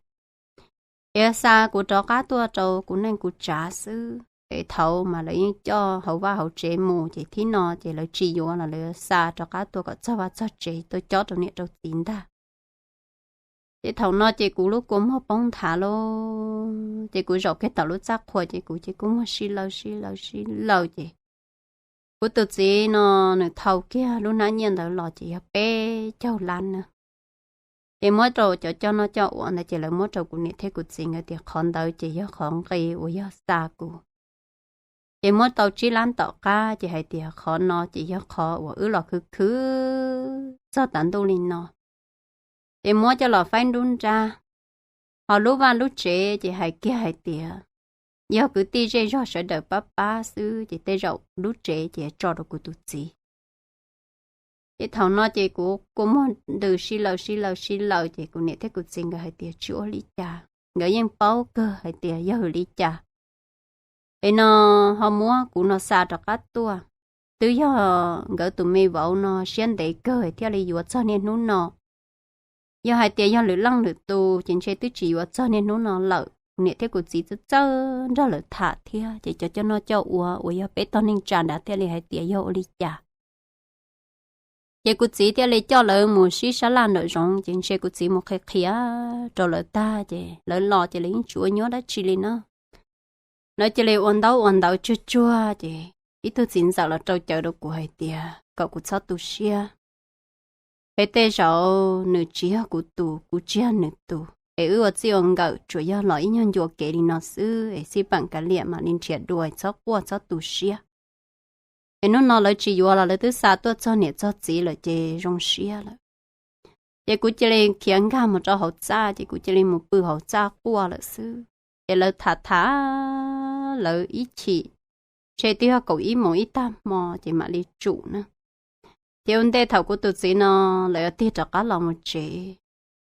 Ces xa kuv rov qab tuaj rau kuv neej kuv tsav xwb, es thaud mas lawv yeej coj hauv vaj hauv tsev mus, ces thib no ces lawv tsis yuav los lawv xa rov qab tuaj kom txog vaj txog tsev tuaj cob rau niam rau txiv ntag. Ces thaum no ces kuv lub kua muag poob nthav lauj, ces kuv zaum kiag tom lub txaj qhua ces kuv ces kua muag sib lawj sib lawj sib lawj ces kuv tus txiv no nws thau kiag lub hnab nyiaj ntawd los ces yog peb caug lab na. Ces muab rau cov coj noj coj ua ntawd ces lawv muab rau kuv niam thiab kuv txiv nkawd tias qhov ntawd ces yog qhov nqi uas yog xa kuv. Ces muab tau tsib lab tom qab ces hais tias qhov no ces yog qhov uas wb los khwv khwv txog tav ntuj li no. Ces muab coj los faib nruab nrab, ho lub vaj lub tsev ces hais kiag hais tias yog kwv tij zej zog sawv daws pab pab xwb ces tej zaum lub tsev ces tso rau kuv tus txiv. Ces thaum no ces kuv kua muag ntws sib lawj sib lawj sib lawj ces kuv niam thiab kuv txiv nkawd hais tias tsis ua li cas, nkawd yeej paub kawg hais tias yog vim li cas. Es no ho muab kuv no xa rov qab tuaj, twb yog nkawd tus me vauv no siab ntev kawg thiaj li yuav txog niaj hnub no. Yog hais tias yog lwm leej lwm tus ces ntshe twb tsis yuav txog niaj hnub no lawm. Kuv niam thiab kuv txiv txawj txawj nrog lawv tham thiab ces cov coj noj coj ua uas yog peb tog neej tsa nrad thiaj li hais tias yog ua li cas. Ces kuv txiv thiaj li coj lawv mus sib sab laj nraum zoov ces ntshe kuv txiv mus qhia qhia rau lawv tag ces lawv los ces lawv yeej tsis ua nyuab dab tsi li na. Lawv cia li ua ntaub ua ntawv tsuag tsuag ces ib tug txiv ntxawm los rau cawv rau kuv hais tias kom kuv txhob tu siab. Es tej zaum nws tsis yog kuv tus, kuv tsis yog nws tus, es wb ua txij ua nkawm tsuas yog los ib nyuag ncua kev li no xwb es xij peem kav liam mam li nrhiav dua, txhob quaj txhob tu siab. Es hnub no lawv tsis yuav los lawv twb xa tuaj txog niam txog txiv lawm ces zoo siab lawm. Ces kuv cia li khiav nkag mus rau hauv txaj ces kuv cia li mus pw hauv txaj quaj lawm xwb. Ces lawv tham tham lawv ib chim, ntshe twb yog kaum ib moos ib tag hmo ces mam li tsum na. Ces ua ntej thaum kuv tus txiv no lawv tig rov qab los mus tsev,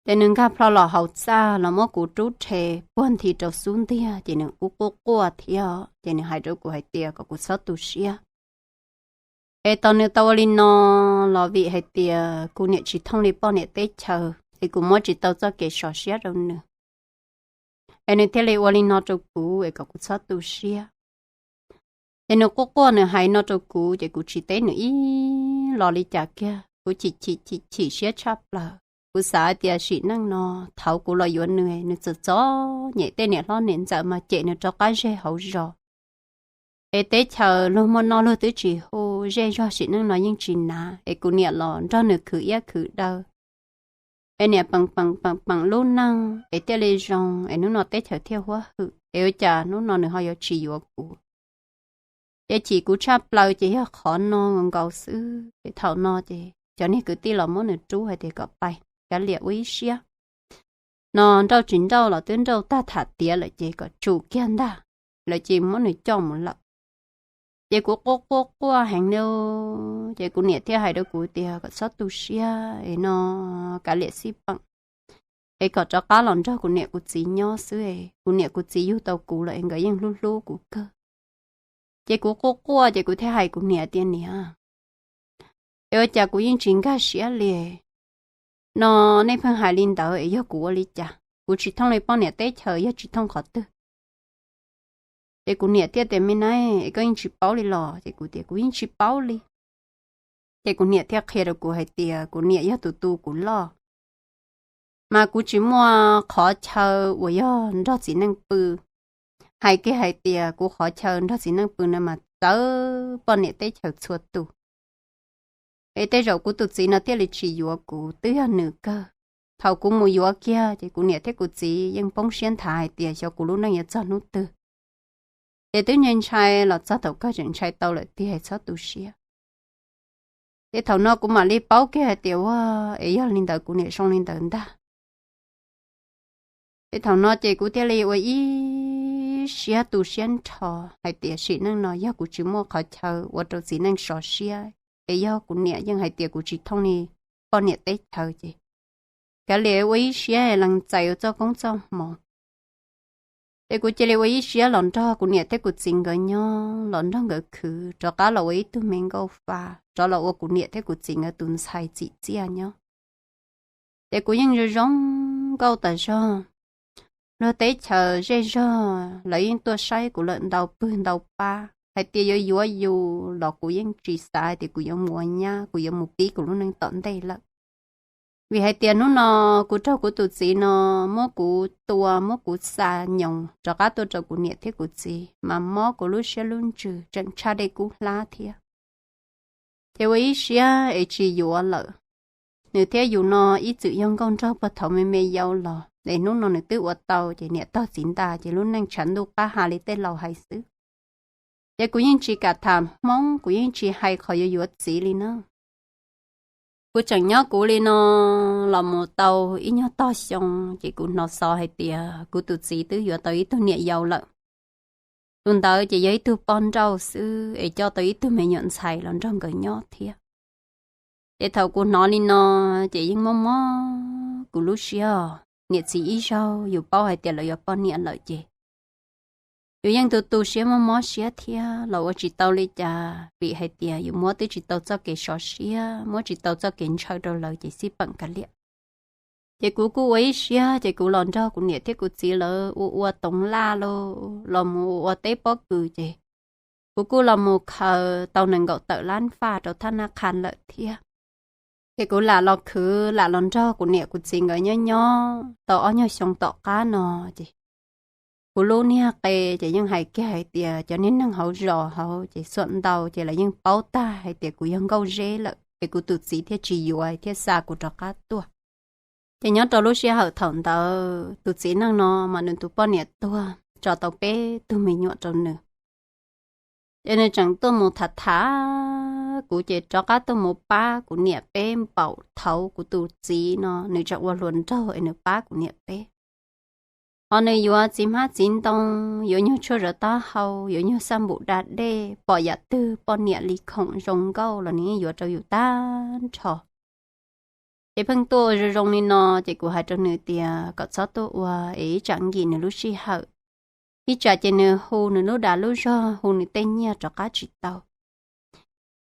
ces nws nkag plho los hauv txaj los muab kuv rub rhe puag nthi rau xub ntiag ces nws kuj quaj quaj thiab ces nws hais rau kuv hais tias kom kuv txhob tu siab. Es tau nws tau ua li no los vim hais tias kuv niam tsis thooj li poj niam teb chaws es kuv muab tsis tau txoj kev sov siab rau nws. Es nws thiaj li ua li no rau kuv es kom kuv txhob tu siab. Ces nws quaj quaj nws hais no rau kuv ces kuv tsis teb nws ib los li cas kiag, kuv chim chim chim chim siab tshaj plaws. Kuv xav hais tias sim neej no thaum kuv los yuav nws, nws txom txom nyem, tej niam hlob niam ntxawm mas cem nws rov qab zeg hauv zos. Es teb chaws luag muaj noj luag twb tsis hu, zej zog sim neej no yeej tsis hnav, es kuv niam los nrog nws khwv iab khwv daw. Es niam peem peem peem peem lub neej es thiaj li zoo, es hnub no teb chaws thiaj huab hwm, es ua cas hnub no nws ho yuav tsis yuav kuv. Ces chim kuv tshaj plaws ces yog qhov no nkaus xwb. Ces thaum no ces cov niag kwv tij los muab nws rub hais tias kom pais, kav liam ua ib siab. No nrauj tsis nrauj los twb nrauj tag tham tiav lawm ces kom tsum kiag ntag, lawv ces muab nws coj mus lawm. Ces kuv quaj quaj quaj heev li, ces kuv niam thiaj hais rau kuv tias kom txhob tu siab es no, kav liam xij peem es kom rov qab los nrog kuv niam kuv txiv nyob xwb es kuv niam kuv txiv yug tau kuv lawm es nkawd yeej hlub hlub kuv kawg. Ces kuv quaj quaj ces kuv thiaj hais kuv niam tias, niam, es ua cas kuv yeej tsis nkag siab li no, nej pheej hais li ntawd es yog kuv ua li cas, kuv tsis thooj li poj niam teb chaws yog tsis thooj qhov twg? Ces kuv niam thiaj tias, me nab, es koj yeej tsis paub li los? Ces kuv tias kuv yeej tsis paub li. Ces kuv niam thiaj qhia rau kuv hais tias kuv niam yog tus tu kuv loj, mas kuv tsis muaj qhov chaw uas yog nrog txiv neej pw. Hais kiag hais tias kuv qhov chaw nrog txiv neej pw no mas txawv poj niam teb chaws txhua tus. Es tej zaum kuv tus txiv no thiaj li tsis yuav kuv, twb yog nws kawg. Thaum kuv mus yuav kiag ces kuv niam thiab kuv txiv yeej poob siab nthav hais tias xyov kuv lub neej yuav txog hnub twg. Ces twb ntshai ntshai los txog thaum kawg tseem ntshai tau lawm tiag, txhob tu siab. Ces thaum no kuv mam li paub kiag hais tias ua, es yog li ntawd kuv niam zoo li ntawd ntag. Ces thaum no ces kuv thiaj li ua ib siab tu siab nrho hais tias sim neej no yog kuv tsis muaj qhov chaw ua rau txiv neej sov siab, es yog kuv niam yeej hais tias kuv tsis thooj li poj niam teb chaws ces kav liam ua ib siab lees txais ua txoj koob txoj hmoov. Ces kuv cia li ua ib siab los nrog kuv niam thiab kuv txiv nkawd nyob, los nrog nkawd khwv, rov qab los ua ib tug me nkauj fa, rov los ua kuv niam thiab kuv txiv nkawd tus ntxhais txim txiaj nyob. Ces kuv yeej zoo zoo nkauj tas zog. Luag teb chaws zej zog lawv yeej tuaj saib kuv lawm ntau pwg ntau pab, hais tias yuav yuav yus los kuv yeej tsis xav hais tias kuv yuav mus ua nyab, kuv yuav mus pib kuv lub neej tom ntej lawm. Vim hais tias hnub no kuv raug kuv tus txiv no muab kuv tua, muab kuv xa nyoos rov qab tuaj rau kuv niam thiab kuv txiv, mas mob kuv lub siab lub ntsws tseem tshaj dej kub hlab thiab. Ces ua ib siab es tsis yuav lawm. Nws thiab yus no ib txwm yog nkauj nraug puag thaum me me yau los, es hnub no nws twb ua tau ces niam tog txiv nta ces lub neej tshav ntuj qab ha li tej laus hais xwb. Ces kuv yeej tsis kam tham hmoob, kuv yeej tsis hais qhov yuav yuav txiv li na. Kuv tseem nyob kuv li no los mus tau ib nyuag tog xyoo ces kuv hnov xov hais tias kuv tus txiv twb yuav tau ib tug niam yau lawm. Tus ntawd ces yog ib tug poj nrauj xwb es coj tau ib tug me nyuam ntxhais los nrog nkawd nyob thiab. Ces thaum kuv hnov li no ces yeej mob mob kuv lub siab os. Niam txiv ib zaug yus paub hais tias lawv yuav poj niam lawm ces yus yeej tu tu siab mob mob siab thiab los ua tsis tau li cas, vim hais tias yus muab twb tsis tau txoj kev sov siab, muab tsis tau txoj kev ntshaw rau lawv ces xij peem kav liam. Ces kuv kuj ua ib siab ces kuv los nrog kuv niam thiab kuv txiv lawv ua ua toov laj los mus ua ua teb pob kws ces kuv kuj los mus khaws tau nees nkaum tawm lab faj rau thaj naj qha lawm thiab. Ces kuv lam los khwv lam los nrog kuv niam kuv txiv nkawd nyob nyob tau ob nyuag xyoo tom qab no ces kuv lub niag qe ces yeej hais kiag hais tias cov niag neeg hauv zos hauv ces xuam ntau ces lawv yeej paub tag hais tias kuv yog nkauj zeb lawm es kuv tus txiv thiaj tsis yuav thiaj xa kuv rov qab tuaj. Ces nyob rau lub sij hawm thaum ntawd tus txiv neej no mas nws tus poj niam tuag tso tau peb tug me nyuam rau nws. Ces nws tseem tuaj mus tham tham kuv ces rov qab tuaj mus pab kuv niam peb npaum thaud kuv tus txiv no nws tseem ua hluas nraug es nws pab kuv niam peb. Ho nws yuav txiv hmab txiv ntoo, yuav nyuag tshuaj zov taub hau, yuav nyuag xaj npum da dej, pom yam twg poj niam li khoom zoo nkauj los nws yeej yuav rau yus tag nrho. Ces pheej tuaj zoo zoo li no ces kuv hais rau nws tias kom txhob tuaj ua es ib tsam nkim nws lub sij hawm, ib tsam ces nws hu nws lub dag lub zog hu nws tej nyiaj rov qab tsis tau.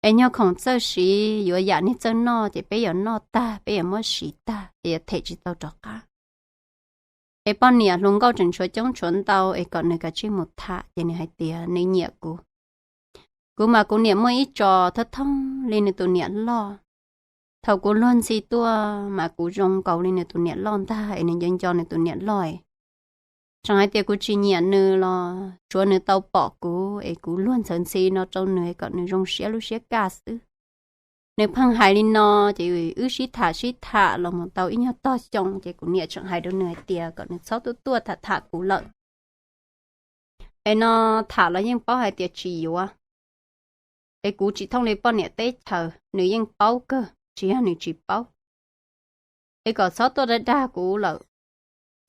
Es nyuag khoom txawj siv yuav yam niag txawj noj ces peb yuav noj tag peb yuav muab siv tag es yuav them tsis tau rov qab. Es poj niam hluas nkauj tseem tshuav coob tshuav ntau es kom nws kav tsij mus tham ces nws hais tias nws nyiam kuv. Kuv mas kuv niam muaj ib tso thooj thooj li nws tus niam loj. Thaum kuv luag ntxhi tuaj mas kuv zoo nkaus li nws tus niam loj ntag es nws nco nco nws tus niam loj. Tseem hais tias kuv tsis nyiam nws los tsuav nws tau pom kuv es kuv luag ntxhawv ntxhi no rau nws kom nws zoo siab lub siab kaj xwb. Nws pheej hais li no ces wb sib tham sib tham los mus tau ib nyuag tog xyoo ces kuv niam tseem hais rau nws hais tias kom nws txhob tuaj tuaj tham tham kuv lawm. Es no tham los yeej paub hais tias tsis yuav. Es kuv tsis thooj li poj niam teb chaws, nws yeej paub kawg tsis yog nws tsis paub. Es kom txhob tuaj dag dag kuv lawm.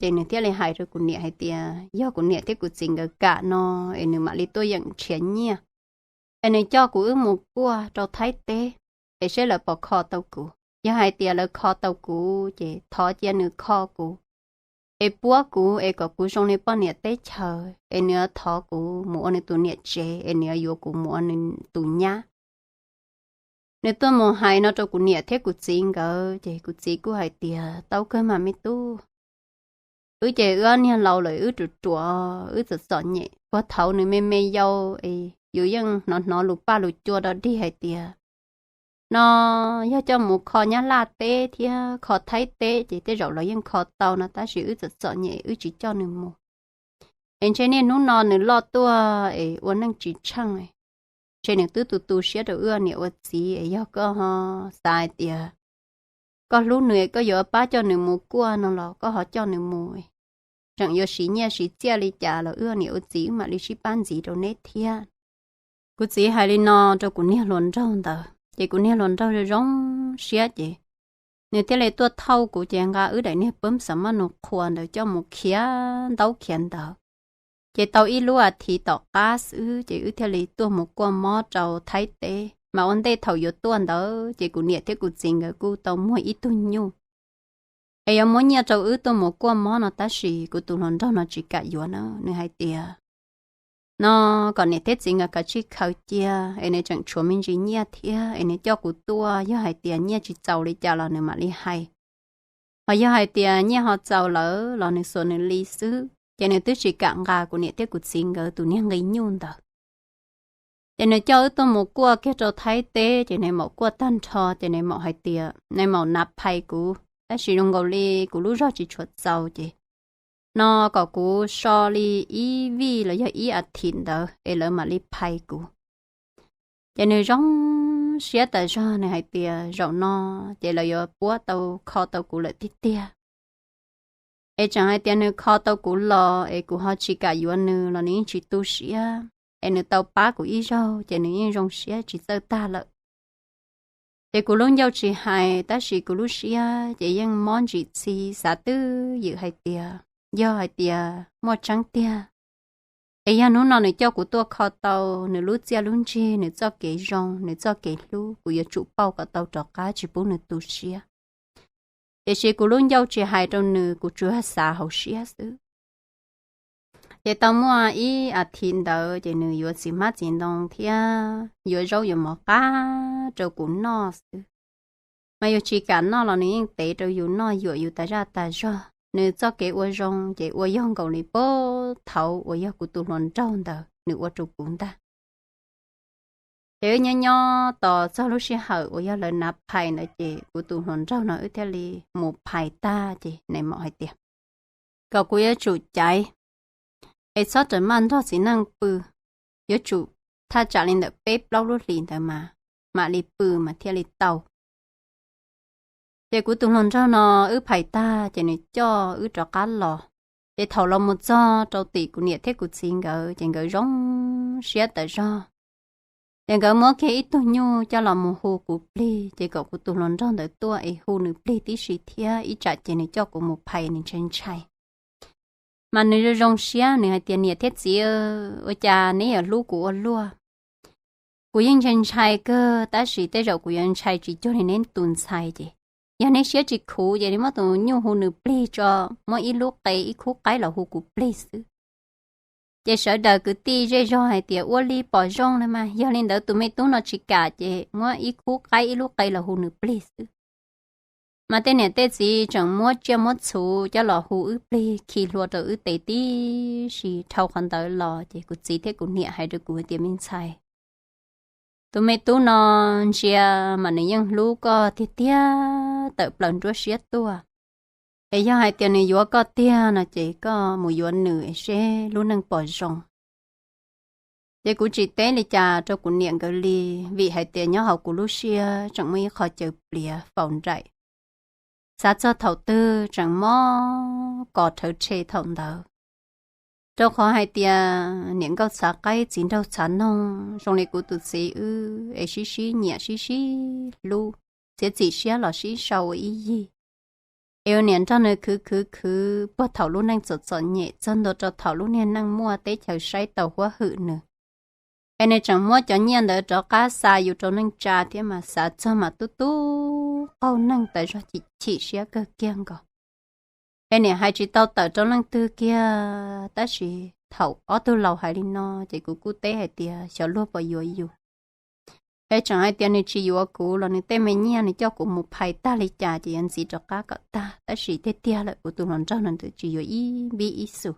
Ces nws thiaj li hais rau kuv niam hais tias yog kuv niam thiab kuv txiv nkawd kam no es nws mam li tuaj yeem nrhiav nyiaj. es nws coj kuv wb mus kuaj rau Thaib teb, es seb lawv puas kho tau kuv. Yog hais tias lawv kho tau kuv ces thov cia nws kho kuv, es puab kuv es kom kuv zoo li poj niam teb chaws, es nws yuav thov kuv mus ua nws tus niam tsev, es nws yuav yuav kuv mus ua nws tus nyab. Nws tuaj mus hais no rau kuv niam thiab kuv txiv nkawd, ces kuv txiv kuj hais tias, tau kawg mas me tub, wb ces wb ob niag laus lawm, wb ruam ruam, wb txom txom nyem. Puag thaum nws me me yau es yus yeej hnov hnov lus paj lus cua dog dig hais tias, no yog coj mus kho Nyab Laj teb thiab kho Thaib teb ces tej zaum los yeej kho tau no, tab sis wb txom txom nyem wb tsis coj nws mus. Es ntshe niaj hnub no nws loj tuaj es ua neej tsis tsheej, ntshe nws twb tu tu siab rau wb niam ua txiv. Es yog koj ho xav hais tias koj hlub nws, koj yuav pab coj nws mus kuaj no los koj ho coj nws mus, tseem yuav siv nyiaj siv txiaj li cas los wb niam ua txiv wb mam li sib pab ntxiv rau neb thiab. Kuv txiv hais li no rau kuv niag hluas nraug ntawd, ces kuv niag hluas nraug zoo zoo siab, ces nws thiaj li tuaj thauj kuv, ces nqa wb daim niag pab xav maj nus qhua ntawd coj mus khiav ntaub khiav ntawv. Ces tau ib lub as thiv tom qab xwb ces wb thiaj li tuaj mus kuaj mob rau Thaib teb. Mas ua ntej thaum yuav tuaj ntawd ces kuv niam thiab kuv txiv nkawd kuj tau muag ib tug nyuj es yuav muab nyiaj rau wb tuaj mus kuaj mob no, tab sis kuv tus hluas nraug no tsis kam yuav na. Nws hais tias, no kom niam thiab txiv nkawd kav tsij khaws cia, es nws tseem tshuav me ntsis nyiaj thiab, es nws coj kuv tuaj, yog hais tias nyiaj tsis txaus li cas los nws mam li hais. Ho yog hais tias nyiaj ho txaus lawm los nws xuas nws li xwb. Ces nws twb tsis kam nqa kuv niam thiab kuv txiv nkawd tus niag nqi nyuj ntawd. Ces nws coj wb tuaj mus kuaj kiag rau Thaib teb, ces nws maum kuaj tag nrho, ces nws maum hais tias, nws maum nav phais kuv, tab sis zoo nkaus li kuv lub zog tsis tshua txaus, ces no kom kuv so li ib vij los yog ib as thiv ntawd es lawv mam li phais kuv. Ces nws zoo siab tas zog, nws hais tias zaum no ces lawv yuav puab tau kho tau kuv lawm tiag tiag. Es tseem hais tias nws kho tau kuv los es kuv ho tsis kam yuav nws los nws yeej tsis tu siab, es nws tau pab kuv ib zaug ces nws yeej zoo siab tsis txawj tag lawm. Ces kuv lub ncauj tsis hais, tab sis kuv lub siab ces yeej mob ntsim txhi xav twj ywm hais tias, yog hais tias muaj tseeb tiag, es yog hnub no nws coj kuv tuaj kho tau nws lub txiaj lub ntsig, nws txoj kev zoo, nws txoj kev hlub, kuv yuav tsum pauj kom tau rov qab tsis pub nws tu siab. Tiam sis kuv lub ncauj tsis hais rau nws, kuv tsuas xav hauv siab xwb. Ces tau muaj ib as thiv ntawd ces nws yuav txiv hmab txiv ntoo thiab yuav zaub yuav mov qab rau kuv noj xwb. Mas yus tsis kam noj los nws yeej tev rau yus noj, yuam yus tas zaj tas zog. Nws txoj kev ua zoo ces ua yog nkaus li puag thaud uas yog kuv tus hluas nraug ntawd nws ua rau kuv ntag. Ces wb nyob nyob tos txog lub sij hawm uas yog lawv nav phais ntawd ces kuv tus hluas nraug no wb thiaj li mus phais tag ces nws mam hais tias kom kuv yuav tsum caiv, es txhob rawm maj nrog txiv neej pw, yuav tsum thaj tsam li ntawm peb plaub lub hlis ntawd mas mam li pw mas thiaj li tau. Ces kuv tus hluas nraug no wb phais tag ces nws coj wb rov qab los. Ces thaum los mus txog rau tim kuv niam thiab kuv txiv nkawd ces nkawd zoo siab tawm zog. Ces nkawd muab kiag ib tug nyuj coj los mus hu kuv plig, ces kom kuv tus hluas nraug ntawd tuaj es hu nws plig tib si thiab ib tsam ces nws coj kuv mus phais nws ntshai ntshai. Mas nws zoo zoo siab, nws hais tias, niam thiab txiv, ua cas neb yuav hlub kuv ua luaj? Kuv yeej ntshai ntshai kawg, tab sis tej zaum kuv yuav ntshai tsis cuag li neb tus ntxhais ces, yog neb siab tsis khuv ces neb muab tus nyuj hu nws plig tso, muab ib lub qe ib khub qaib los hu kuv plig xwb. Ces sawv daws kwv tij zej zog hais tias ua li pom zoo li mas, yog li ntawd tus me tub no tsis kam ces muab ib khub qaib ib lub qe los hu nws plig xwb. Mas tej niam tej txiv tseem muab tsiaj muab txhu coj los hu wb plig khi hlua rau wb tes tib si. Dhau qhov ntawd los ces kuv txiv thiab kuv niam hais rau kuv tias, me ntxhais, tus me tub no ntsia mas nws yeej hlub koj tiag tiag, tawm plaws nruab siab tuaj. Es yog hais tias nws yuav koj tiag no ces koj mus yuav nws seb lub neej pom zoo. Ces kuv tsis teb li cas rau kuv niam nkawd li, vim hais tias nyob hauv kuv lub siab tseem muaj ib qho caws pliav faus nraim. Xav txog thaum twg tseem mob kos rhawv rhe thaum ntawd. Rau qhov hais tias niam nkauj txhav qaib txiv nraug txhav noog, zoo li kuv tus txiv wb es sib sib nyiam sib sib hlub, txiav txim siab los sib sau ua ib yig. Es ua niam nrog nws khwv khwv khwv puag thaum lub neej txom txom nyem txog ntua rau thaum lub niag neej muaj teb chaws saib taus huab hwm nws. Es nws tseem muab cov nyiaj ntawd rov qab xa yus rau neej tsa thiab mas xav txog mas tub tub qaug neeg tas zog, chim chim siab kawg kiag nkaus. Es niam hais tsis tau tawm rau leej twg kiag, tab sis thaum ob tug laus hais li no ces kuv kuj teb hais tias xyov luag puas yuav yus. Es tseem hais tias nws tsis yuav kuv los nws tej me nyiaj nws coj kuv mus phais tag li cas ces yuav ntxiv rov qab kom tag, tab sis tiag tiag lawm kuv tus hluas nraug no nws tsis yuav ib npib ib xus.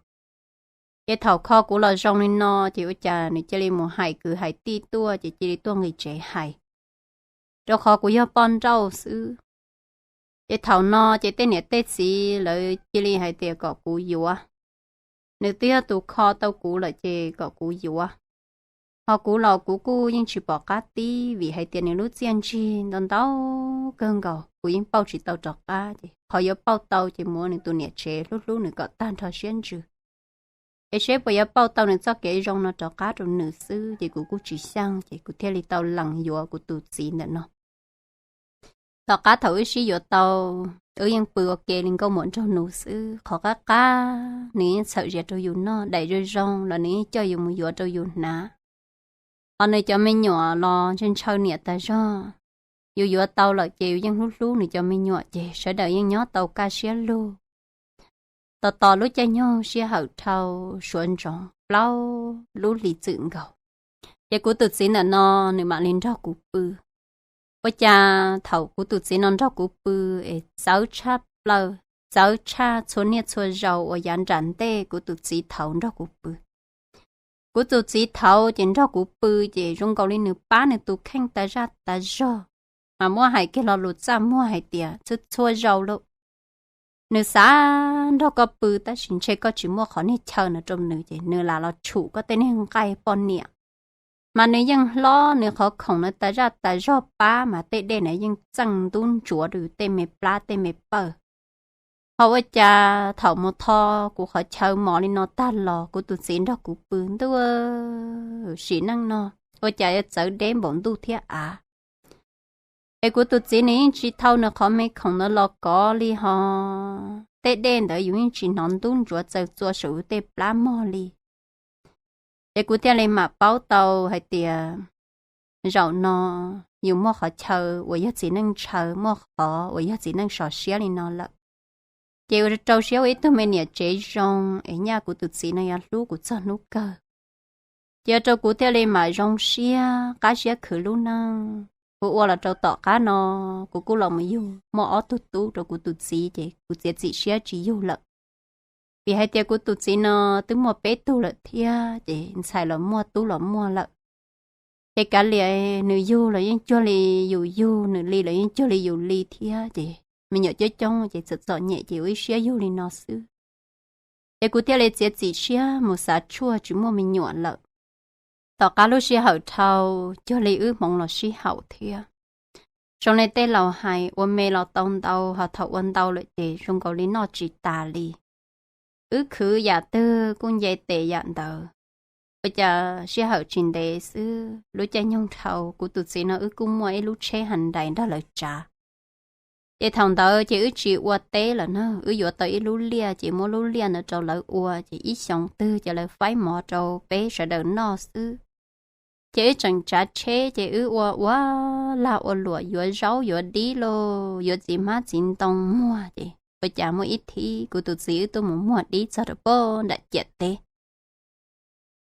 Ces thaum kho kuv los zoo li no ces ua cas nws cia li mus hais kwv hais tij tuaj ces cia li tuaj nqis tsev hais, rau qhov kuv yog poj nrauj xwb. Ces thaum no ces tej niam tej txiv lawv cia li hais tias kom kuv yuav, nws twb yog tus kho tau kuv lawm ces kom kuv yuav. Ho kuv los kuv kuj yeej tsis pom qab tib vim hais tias nws lub txiaj ntsig ntau ntau kawg nkaus kuv yeej pauj tsis tau rov qab, ces qhov yuav pauj tau ces mus ua nws tus niam tsev hlub hlub nws kom tag nrho siab ntsws. Es seb puas yuav pauj tau nws txoj kev zoo no rov qab rau nws xwb ces kuv kuj tsis xyeej ces kuv thiaj li tau lees yuav kuv tus txiv ntawm no. Tom qab thaum wb sib yuav tau, wb yeej pw ua ke li nkauj muam nraug nus xwb, qhov qab qab nws yeej txhawm zias rau yus noj, daim zoo zoo los nws yeej coj yus mus yuav rau yus hnav. Ho nws cov me nyuam los ntshaw ntshaw niam tas zog. Yus yuav tau lawm ces yus yeej hlub hlub nws cov me nyuam ces sawv daws yeej nyob tau kaj siab lug. Tos tos lub caij nyoog sij hawm dhau, suav ntsoov plaub lub hlis txwm nkaus, ces kuv tus txiv ntawm no nws mam li nrog kuv pw. Ua cas thaum kuv tus txiv no nrog kuv pw es txawv tshaj plaws, txawv tshaj txhua niaj txhua zaus uas yav nram ntej kuv tus txiv thaud nrog kuv pw. Kuv tus txiv thaud ces nrog kuv pw ces zoo nkaus li nws pab nws tus kheej tas zaj tas zog, mas muab hais kiag lo lus txaj muag hais tias txhua txhua zaus lawm nws xav nrog koj pw tab sis ntshe koj tsis muaj qhov niag chaw no rau nws ces nws lam los tshum koj tej niag nqaij poj niam. Mas nws yeej hlob nws qhov khoom no tas zaj tas zog pab mas tej dej na yeej txeej ntub ntsuav rau tej me plab tej me pawj. Ho ua cas thaum mus tho kuv qhov chaw mos li no tag los kuv tus txiv nrog kuv pw ntuj, sim neej no ua cas yuav txawv deb npaum ntuj thiab av. Es kuv tus txiv nws yeej tsis thau nws qhov me khoom ntawd los kov li ho tej dej ntawd yus yeej tsis hnov ntub ntsuav txaws txua saum yus tej plab mog li. Ces kuv thiaj li mam paub tau hais tias zaum no yus muaj qhov chaw uas yog txiv neej ntshaw, muaj qhov uas yog txiv neej sov siab li no lawm, ces ua rau siab ua ib tug me niam tsev zoo es nyaj kuv tus txiv no yuav hlub kuv txog hnub kawg. Ces ua rau kuv thiaj li mam zoo siab qab siab khwv lub neej. Kuv ua los rau tom qab no kuv kuj los mus yug muaj ob tug tub rau kuv tus txiv ces kuv txiav txim siab tsis yug lawm. Vim hais tias kuv tus txiv no twb muaj peb tug lawm thiab ces ntxhais los muaj tub los muaj lawm. Ces kav liam nws yug los yeej cuag li yus yug, nws li los yeej cuag li yus li thiab ces me nyuam coob coob ces txom txom nyem ces ua ib siab yug li no xwb. Ces kuv thiaj li txiav txim siab mus xav tshuaj tsis muaj me nyuam lawm. Tom qab lub sij hawm dhau, cuag li wb hmoov los sib haum thiab. Zoo li tej laus hais ua me los tau ntau, ho thaum ua ntau lawm ces zoo nkaus li noj tsis tas li. Wb khwv yam twg kuj nce tes yam ntawd. Ua cas sij hawm tsis ntev xwb lub caij nyoog dhau kuv tus txiv no wb kuj muaj ib lub tsheb Hyundai nrog lawv tsav. Ces thaum ntawd ces wb tsis ua teb lawm na, wb yuav tau ib lub liaj ces muab lub liaj ntawd rau lawv ua ces ib xyoo twg ces lawv faib mov rau peb sawv daws noj xwb. Ces wb tseem tsav tsheb ces wb ua ua lag ua luam yuav zaub yuav dib los yuav txiv hmab txiv ntoo muag ces ua cas muaj ib thib kuv tus txiv wb tuaj mus muag dib txog rau pem nram ciam teb.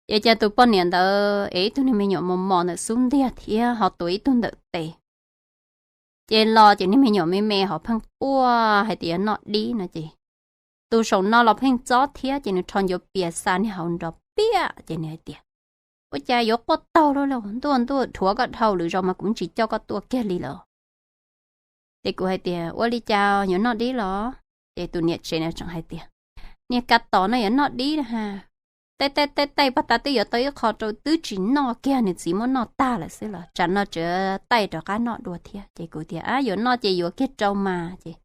Ces cas tus poj niam ntawd es ib tug niag me nyuam mos mos ntawm xub ntiag thiab ho tuav ib tug ntawm tes. Ces los ces niag me nyuam me me ho pheej quaj hais tias yuav noj dib no ces tus saum no los pheej txob thiab ces nws rho ncuav pias xa niag hauv nrov piam ces nws hais tias, ua cas yuav quaj taug lawm, ntuj ntuj, dhuav koj dhau lwm zaus mas kuv tsis coj koj tuaj kiag li lawm. Ces kuv hais tias ua li cas yuav noj dib los? Ces tus niam tsev no tseem hais tias, niag ka tos no yuav noj dib na ha, tej tej tej tej pag tas twb yuav tau ib qho rau twb tsis noj kiag, nws txiv muab noj tag lawm xwb los tsam no tseem taij rov qab noj dua thiab. Ces kuv tias, ab, yuav noj ces yuav kiag rau mas. Ces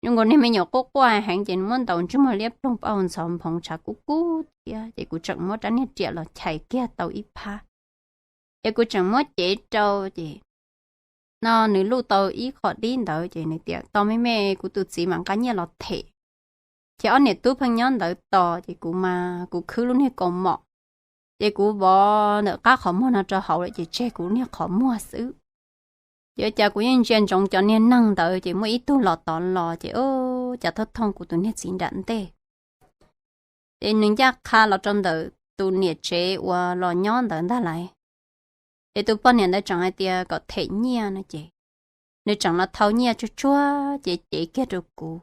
zoo nkaus niag me nyuam quaj quaj heev ces nws muab ntaus ntsej muag liab ploog paj ua ntxhov nphoov tshav kub kub thiab ces kuv tseem muab rab niag riam los chais kiag tau ib phab. Ces kuv tseem muab cev rau ces no nws luj tau ib qho dib ntawd ces nws tias tos me me kuv tus txiv mam nqa nyiaj los them. Ces ob niam tub pheej nyob ntawd tos ces kuv mas kuv khwb lub niag kaus mom. Ces kuv vov ntawm qab qhov muag no rau hauv lawm ces tseg kuv niag qhov muag xwb. Ces ua cas kuv yeej ntsia ntsoov cov niag neeg ntawd ces muaj ib tug los tod los ces ua cas thooj thooj kuv tus niag txiv nram ntej. Ces nws ncaj qha los rau ntawm tus niam tsev uas los nyob ntawd ntag lauj. Ces tus poj niam ntawd tseem hais tias kom them nyiaj no ces nws tseem los thau nyiaj tsuag tsuag ces cev kiag rau kuv.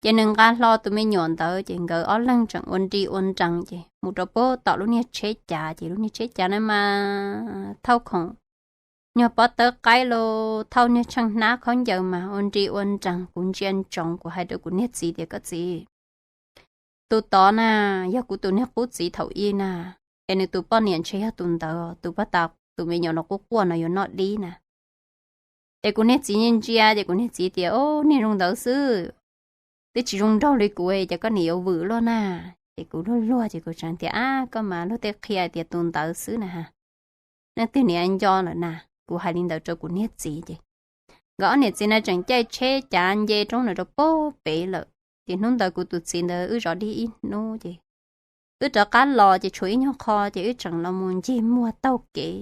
Ces nws nqa hlo tus me nyuam ntawd ces nkawd ob leeg tseem ua nri ua nrees ces mus rau pem tom lub niag tsheb cav ces lub niag tsheb cav na mas thauj khoom nyuag pob tawb qaib los thauj niag tsheej hnab khaub ncaws mas ua nri ua nrees. Kuv ntsia ntsoov kuv hais rau kuv niag txiv tias koj txiv, tus tod na yog kuv tus niag qub txiv thaum ub na, es nws tus poj niam ntshe yog tus ntawd, tus pog tas tus me nyuam los quaj quaj no yuav noj dib na. Ces kuv niag txiv ntsia ces kuv niag txiv tias o, niag zoo ntawd xwb, twb tsis zoo nraug li kuv ces koj niam yuav vwm luaj na. Ces kuv luag luag ces kuv tseem tias ab koj mas luag tej qhia tias tus ntawd xwb na ha, nej twg niam nco lawm na. Kuv hais li ntawd rau kuv niag txiv ces nkawd ob niam txiv na tseem caij tsheb cav nce roob na rau pem lawm. Ces hnub ntawd kuv tus txiv ntawd wb zov dib ib hnub ces wb rov qab los ces tshuav ib nyuag qho ces wb tseem los mus ncig muag taug kev.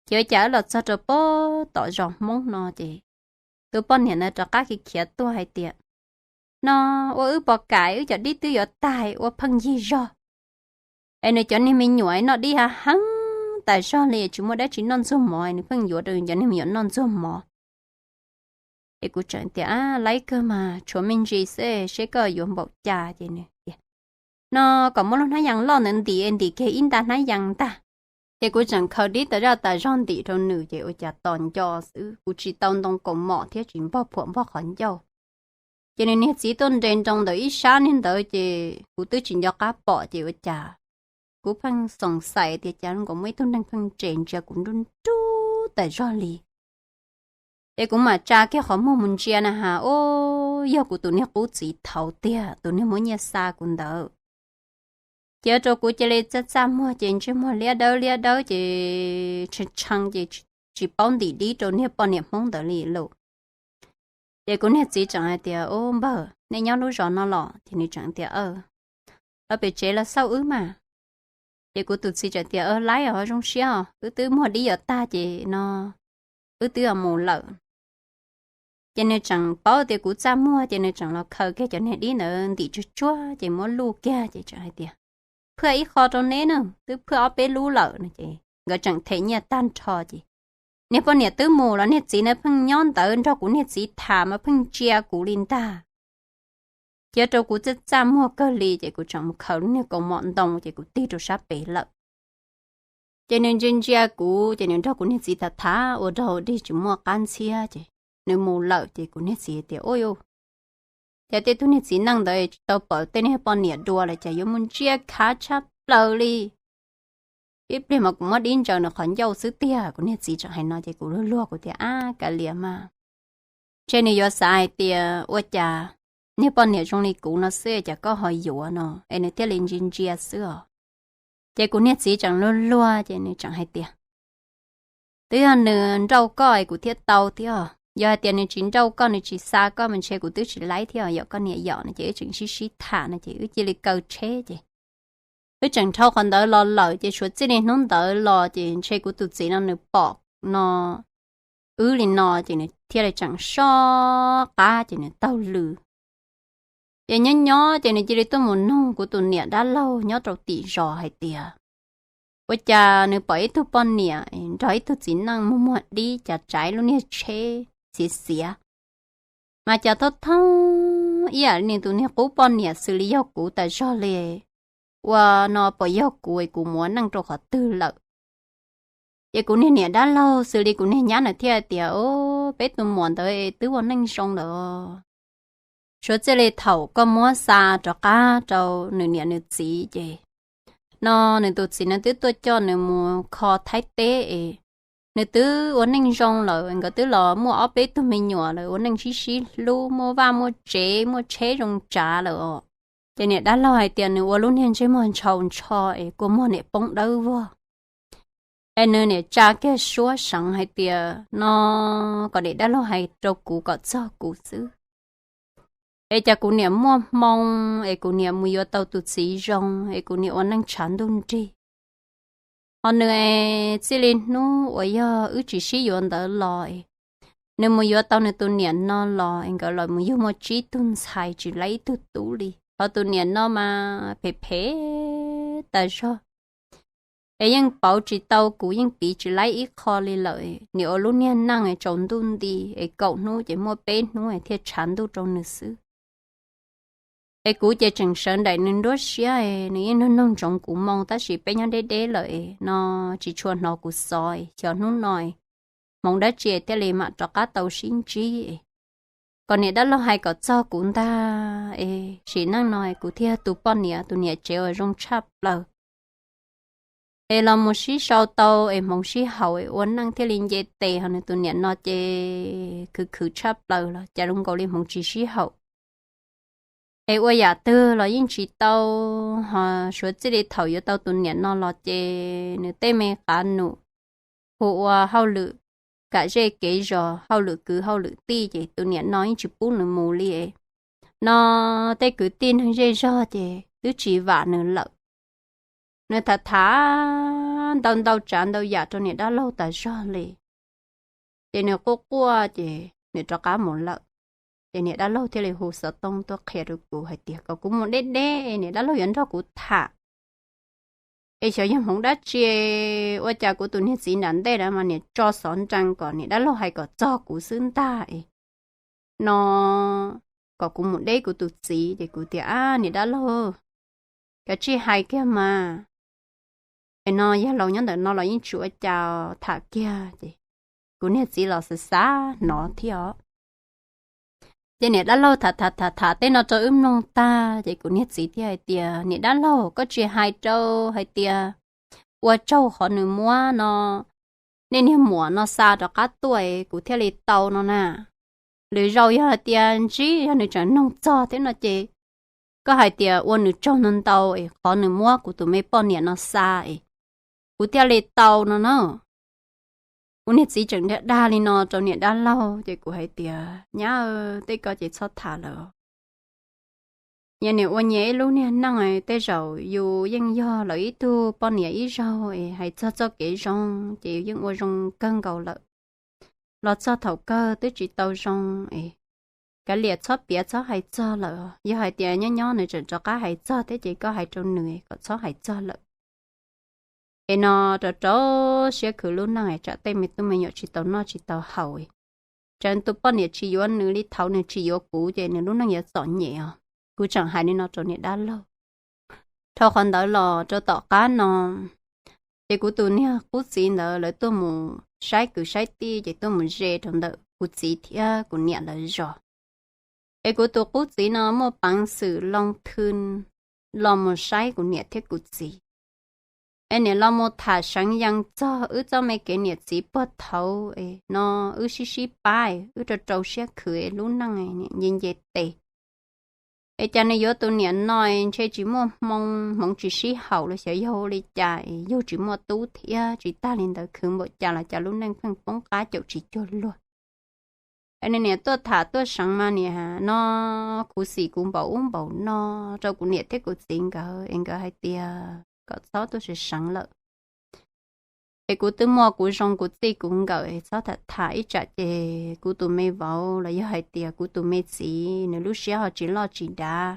Ces ua cas wb los txog rau pem tom zos Hmoob no ces tus poj niam ntawd rov qab khiav khiav tuaj hais tias no ua wb pom kam wb cov dib twb yuav tag ua pheej yig zog es nws cov niag me nyuam noj dib hav heev tas zog li tsis muaj dab tsi noj ntxuag mov nws pheej yuav rau cov niag me nyuam noj ntxuag mov. Ces kuv tseem tias laib kawg mas tshuav me ntsis xwb seb koj yuav npaum cas ces nws tias no kom muab lub hnab yas loj ntawd ntim ntim kiag ib nta hnab yas ntag. Ces kuv tseem khaws dib tas zaj tas zog ntim rau nws ces ua cas tos nco xwb kuv tsis tau ntoo kaus mom thiab tsis npog phuam npog qhov ncauj. Ces nws niag txiv tuaj nres nroos ntawm ib sab niag ntawd ces kuv twb tsis nco qab pom ces ua cas kuv pheej xoom xais tias cas zoo nkaus muaj ib tug neeg pheej nres ntsia kuv nruj nruj tas zog li. Ces kuv mam tsa kiag qhov muag mus ntsia na has o, yog kuv tus niag qub txiv thaud tiag tus niag muab nyiaj xa kuv ntawd. Ces ua rau kuv cia li txaj txaj muag ces ntsej muag liab dawb liab dawb ces tshee tshee ces tsis paub ntim dib rau niag poj niam Hmoob ntawd li lauj. Ces kuv niag txiv tseem hais tias u npawg nej nyob lub zos no los ces nws tseem tias aw, los pem tsev los xauj wb mas. Ces kuv tus txiv tseem tias laib os zoo siab os wb twb muag dib yuav tag ces no wb twb mus lawm. Ces nws tseem paub tias kuv txaj muag ces nws tseem los khaws kiag cov niag dib ntawd ntim tsuag tsuag ces muab luj kiag ces tseem hais tias phwaj ib qho rau neb na, twb phwaj ob peb lub lawm no ces nkawd tseem them nyiaj tag nrho ces niag poj niam twb mus los niag txiv na pheej nyob ntawd nrog kuv niag txiv tham mas pheej ntsia kuv li ntag. Ces ua rau kuv txaj txaj muag kawg li ces kuv tseem mus khaws niag kaus mom ntoo ces kuv tig rau sab pem lawm. Ces nws ntsia ntsia kuv ces nws nrog kuv niag txiv tham tham ua rau dig tsis muaj qab ntxhiab ces nws mus lawm ces kuv niag txiv tias u, cas tej tug niag txiv neej ntawd tsis tau pom tej niag poj niam dua lawm cas yuav mus ntsia khav tshaj plaws li. Ib pliag mas kuv muab dib ntsaws nws qhov ncauj xwb tiag. Kuv niag txiv tseem hais no ces kuv luag luag kuv tias ab kav liam mas, ntshe nws yuav xav hais tias ua cas niag poj niam zoo li kuv no xwb cas koj ho yuav no es nws thiaj li ntsia ntsia xwb os. Ces kuv niag txiv tseem luag luag ces nws tseem hais tias twb yog nws nrauj koj es kuv thiaj tau thiab, yog hais tias nws tsis nrauj koj nws tsis xa koj mas ntshe kuv twb tsis laib thiab, yog koj niam yom no ces wb tseem sib sib tham no ces wb cia li kaw tsheb ces wb tseem dhau qhov ntawd los lawm ces suav txij li hnub ntawd los ces ntshe kuv tus txiv no nws pom no wb li no ces nws thiaj li tseem soj qab ces nws taug lw. Ces nyob nyob ces nws cia li tuaj mus noog kuv tus niam dab laug nyob rau tim zos hais tias ua cas nws pom ib tug poj niam nrog ib tug txiv neej muag muag dib cas tsaiv lub niag tsheb xiav xiav, mas cas thoob thoob ib yam li nws tus niag qub poj niam xws li yog kuv tas zog li. Ua no puas yog kuv es kuv mus ua neej rau qhov twg lawm? Ces kuv niag niam dab laug xws li kuv niag nyab na thiaj tias o, peb tus muam ntawd twb ua neej zoo lawm. Suav txij li thaum koj muab xa rov qab rau nws niam nws txiv ces no nws tus txiv no twb tuaj coj nws mus kho Thaib teb es nws twb ua neej zoo lawm, nkawd twb los muaj ob peb tug me nyuam lawm, ua neej sib sib hlub, muaj vaj muaj tsev, muaj tsheb zoo tsav lawm os. Ces niam dab laug hais tias nws ua lub niag ntsej muag ntshaus ntsho es kua muag niam poob dawb vog. Es nws niam tsa kiag suab seev hais tias no kom niam dab laug hais rau kuv kom txog kuv xwb. Es cas kuv niam muaj hmoo es kuv niam mus yuav tau tus txiv zoo es kuv niam ua neej tshav ntuj nrig. Ho nws txij li hnub uas yog wb tsis sib yuav ntawd los, nws mus yuav tau nws tus niam no los es nkawd los mus yug muaj tsib tug ntxhais tsis laib ib tug tub li. Ho tus niam no mas phem phem tas zog, es yeej pauv tsis tau kuv, yeej piv tsis laib ib qho li lawm. Nim ua lub niag neej tsaus ntuj nti es kaum hnub ces muaj peb hnub thiaj tshav ntuj rau nws xwb. Es kuv ces tseem sawv nraim nws nruab siab, nws yeej nug noog ntsoov kuv moo, tab sis peb nyob deb deb lawm no tsis tshua hnov kuv xov. Xyov hnub no hmoov dab tsi thiaj li mam rov qab tau sib ntsib. Kom niam dab laug hais kom txog kuv ntag es sim neej no kuv thiaj yog tus poj niam, tus niam tsev uas zoo tshaj plaws. Es los mus sib sau tau es hmoov sib haum es ua neej thiaj li nce tes, ho nws tus niam no ces khwv khwv tshaj plaws los cas zoo nkaus li hmoov tsis sib haum. Es ua yam twg los yeej tsis tau, ho suav txij li thaum yuav tau tus niam no los ces nws tej me qav num hu ua hauj lwm kam zej kev zos, hauj lwm kwv hauj lwm tij ces tus niam no yeej tsis pub nws mus li. No tej kwv tij neeg zej zog ces twb tsis vam nws lawm. Nws tham tham ntau ntau tsav ntau yam rau niam dab laug tas zog li. Ces nws quaj quaj ces nws rov qab mus lawm. Ces niam dab laug thiaj li hu xov tooj tuaj qhia rau kuv hais tias kom kuv mus deb deb, niam dab laug yuav nrog kuv tham. Es xyov yog hmoov dab tsi, ua cas kuv tus niag txiv nram ntej na mas niam tso xov nrees kom niam dab laug hais kom txog kuv xwb ntag es no kom kuv mus deb kuv tus txiv. Ces kuv tias, Ab, niam dab laug, kav tsij hais kiag mas, es no yog laus nyob ntawm no los yeej tsis ua cas, tham kiag. Ces kuv niag txiv los xav xav hnov thiab os. Ces niam dab laug tham tham tham tham tej no rau wb mloog tag ces kuv niag txiv thiaj hais tias, Niam dab laug, koj tsis hais rau hais tias ua tsaug qhov nws muab no nej niag muam no xa rov qab tuaj kuv thiaj li tau no na. Lwm zaus yog hais tias ntsib yog nws tseem noog txog thiab no ces koj hais tias ua nws tsaug no ntau es qhov nws muab kuv tus me poj niam no xa es kuv thiaj li tau no na. Kuv niag txiv tseem dag dag li no rau niam dab laug ces kuv hais tias, Nyab, tej ko ces txhob tham lawm. Nyias niam ua nyias ib lub niag neej, tej zaum yus yeej yog lawv ib tug poj niam ib zaug es hais txog txoj kev zoo ces yus yeej ua zoo kawg nkaus lawm. Los txog thaum kawg twb tsis tau zoo es kav liam txhob piav txhob hais txog lawm. Yog hais tias nyob nyob nws tseem rov qab hais txog thiab ces koj hais rau nws kom txhob hais txog lawm. Es no rau rau siab khwv lub neej es tsam tej me tub me nyuam tsis tau noj tsis tau haus. Tsam tus poj niam tsis yuav nws li thaud nws tsis yuav kuv ces nws lub neej yuav txom nyem os. Kuv tseem hais li no rau niam dab laug. Dhau qhov ntawd los rau tom qab no ces kuv tus niag qub txiv ntawd lawv tuaj mus saib kwv saib tij ces tuaj mus ze rau ntawm kuv txiv thiab kuv niam lawv zos. Es kuv tus qub txiv no muaj peev xwm loo thw los mus saib kuv niam thiab kuv txiv. Es niam los mus tham seev yees txog wb txoj me kev niam txiv puag thaud es no wb sib sib pab, wb rau rau siab khwv es lub neej nce nce tes. Es cas nws yuav tus niam no ntshe tsis muaj hmoo, hmoov tsis sib haum los xyov yog ua li cas es yug tsis muaj tub thiab tsis tag li ntawd khwv npaum cas los cas lub neej pheej poob qab caum tsis cuag luag. Es nws niam tuaj tham tuaj seev mas niam no khuv xim kuv npaum ub npaum no rau kuv niam thiab kuv txiv nkawd es nkawd hais tias kom txhob tuaj seev seev lawm. Es kuv twb muaj kuv zoo kuv txij kuv nkawm es txhob tham tham ib tsam ces kuv tus me vauv los yog hais tias kuv tus me txiv nws lub siab ho tsis loj tsis dav.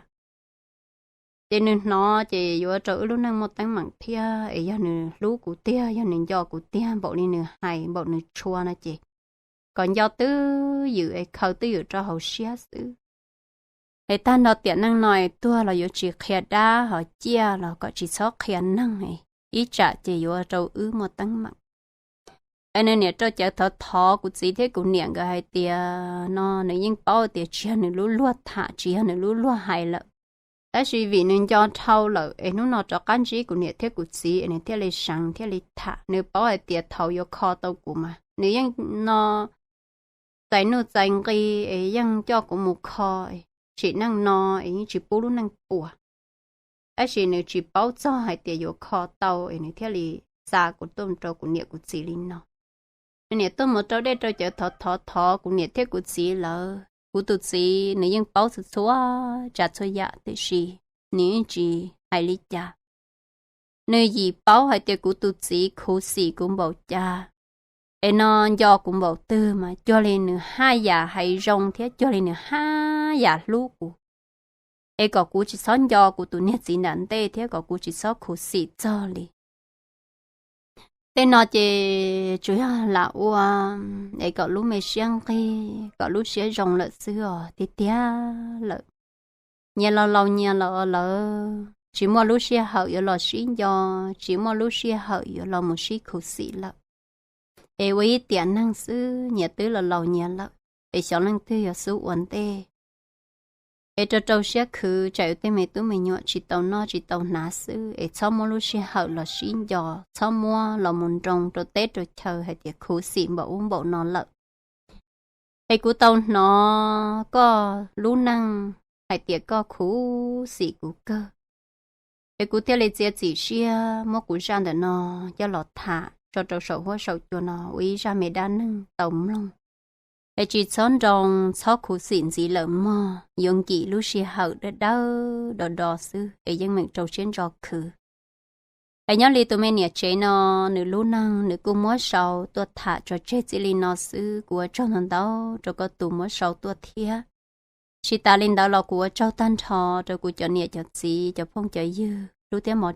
Ces nws hnov ces yuav rau wb lub neej muaj teeb meem thiab es yog nws hlub kuv tiag, yog nws nco kuv tiag npaum li nws hais npaum nws tshua no ces kom nco twj ywm es khaws twj ywm rau hauv siab xwb. Es tag nrho tiam neej no es tuag los yuav tsis qhia dab, ho ciaj los kom tsis txhob qhia neeg, ib tsam ces yuav rau wb muaj teeb meem. Es nws niam rau cawv thov thov kuv txiv thiab kuv niam nkawd hais tias no nws yeej paub tias tsis yog nws lub luag tham, tsis yog nws lub luag hais lawm. Tab sis vim nws nco dhau lawm es hnub no rov qab ntsib kuv niam thiab kuv txiv es nws thiaj li seev thiaj li tham. Nws paub hais tias thaum yuav kho tau kuv mas nws yeej no txais nuj txais nqi es yeej coj kuv mus kho, tsim neej no es yeej tsis pub lub neej puas. Tab sis nws tsis paub txog hais tias yuav kho tau es nws thiaj li xa kuv tuaj rau kuv niam kuv txiv li no. Nws niam tuaj mus rau dej rau cawv thov thov thov kuv niam thiab kuv txiv lawm. Kuv tus txiv nws yeej paub txhua txhua tsav txhua yam tiam sis nws yeej tsis hais li cas. nws yim paub hais tias kuv tus txiv khuv xim kuv npaum cas, es no nco kuv npaum twg mas cuag li nws haj yam hais zoo thiab cuag li nws haj yam hlub kuv, es kom kuv tsis txhob nco kuv tus niag txiv nram ntej thiab kom kuv tsis txhob khuv xim txog li. Tej no ces tsuas yog lam ua es kom lub me siab nqig, kom lub siab zoo lawm xwb os, tiag tiag lawm. Nyias los laus nyias lawm, lawv tsis muaj lub sij hawm yuav los sib nco, tsis muaj lub sij hawm yuav los mus sib khuv xim lawm. Es ua ib tiam neeg xwb, nyias twb los laus nyias lawm, es xyov leej twg yuav xub ua ntej. Es rau rau siab khwv, tsam yus tej me tub me nyuam tsis tau noj tsis tau hnav xwb, es txhob muab lub sij hawm los sib nco, txhob muab los mus nroo rau teb rau chaw hais tias khuv xim npaum ub npaum no lawm. Es kuv tau hnov koj lub neej hais tias koj khuv xim kuv kawg, es kuv thiaj li txiav txim siab muab kuv zaj ntawm no coj los tham tso rau saum huab saum cua no ua ib zaj me dab neeg tau mloog. Es tsis txhob nroo, txhob khuv xim ntxiv lawm mog, yuav nkim lub sij hawm dawb dawb do do xwb es yeej meem rau siab ntso khwv. Es nyob li tus me niam tsev no, nws lub neej nws kuj muab sau tuaj tham tso tseg txij li no xwb, kuv ua tsaug ntau ntau rau koj tus muab sau tuaj thiab. Tsis tas li ntawd los kuv ua tsaug tag nrho rau kuv cov niam cov txiv cov phooj cov ywg hlub thiab hmov